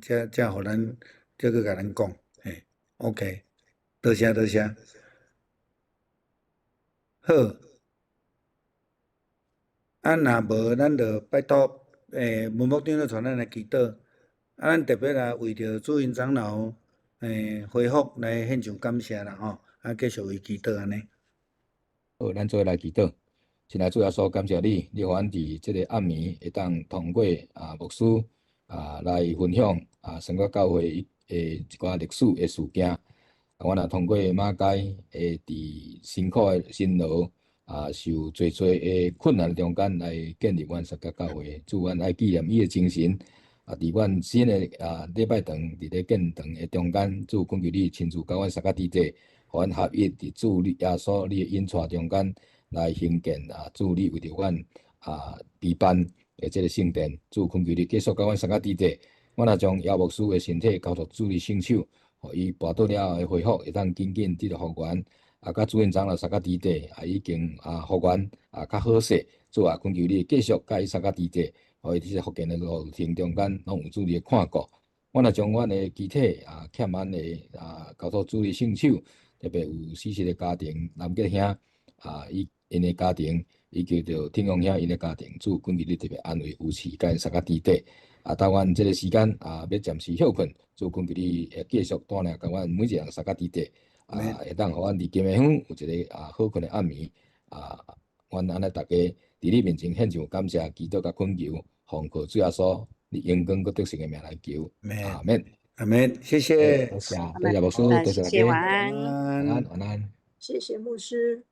下，才予咱才閣共咱講，嘿，OK，多謝多謝。好，啊，若無，咱就拜託，文牧長就帶咱來祈禱。啊，咱特別來為著主任長老恢復來獻上感謝啦吼。啊，繼續為祈禱按呢。好，咱做伙來祈禱。親愛主耶穌，感謝你，你予阮佇這个暗暝會當通過牧師來分享三角教會的一寡歷史的事件。阮也通過馬偕會佇辛苦的辛勞受濟濟的困難中間來建立阮三角教會。主，阮愛紀念伊的精神。佇阮新的禮拜堂佇咧建堂的中間，主懇求你親自佮阮相佮佇這，予阮合一佇主你耶穌你的引帶中間來興建主你為著阮備辦的這个聖殿。主懇求你繼續佮阮相佮佇這，阮也將姚牧師的身體交託主你聖手，予伊跋倒了後的恢復會當緊緊得到復原。佮主任長老相佮佇這，已經復原較好勢。主啊，懇求你繼續佮伊相佮佇這，予伊佇這復健的路程中間，攏有主你的看顧。阮也將阮的肢體欠阮的交託主你聖手，特別有死屍的家庭，南杰兄伊𪜶的家庭，以及著天陽兄𪜶的家庭，主懇求你特別安慰扶持，佮𪜶相佮佇這。當阮這个時間欲暫時歇睏，主懇求你會繼續帶領共阮每一個人相佮佇這，會當予阮佇金門鄉有一个好睏的暗暝。阮按呢逐家佇你面前獻上感謝、祈禱佮懇求，奉靠主耶穌，你榮光閣得勝的名來求。阿門。阿門，謝謝。多謝，多謝牧師，多謝大家。晚安。晚安，晚安。謝謝牧師。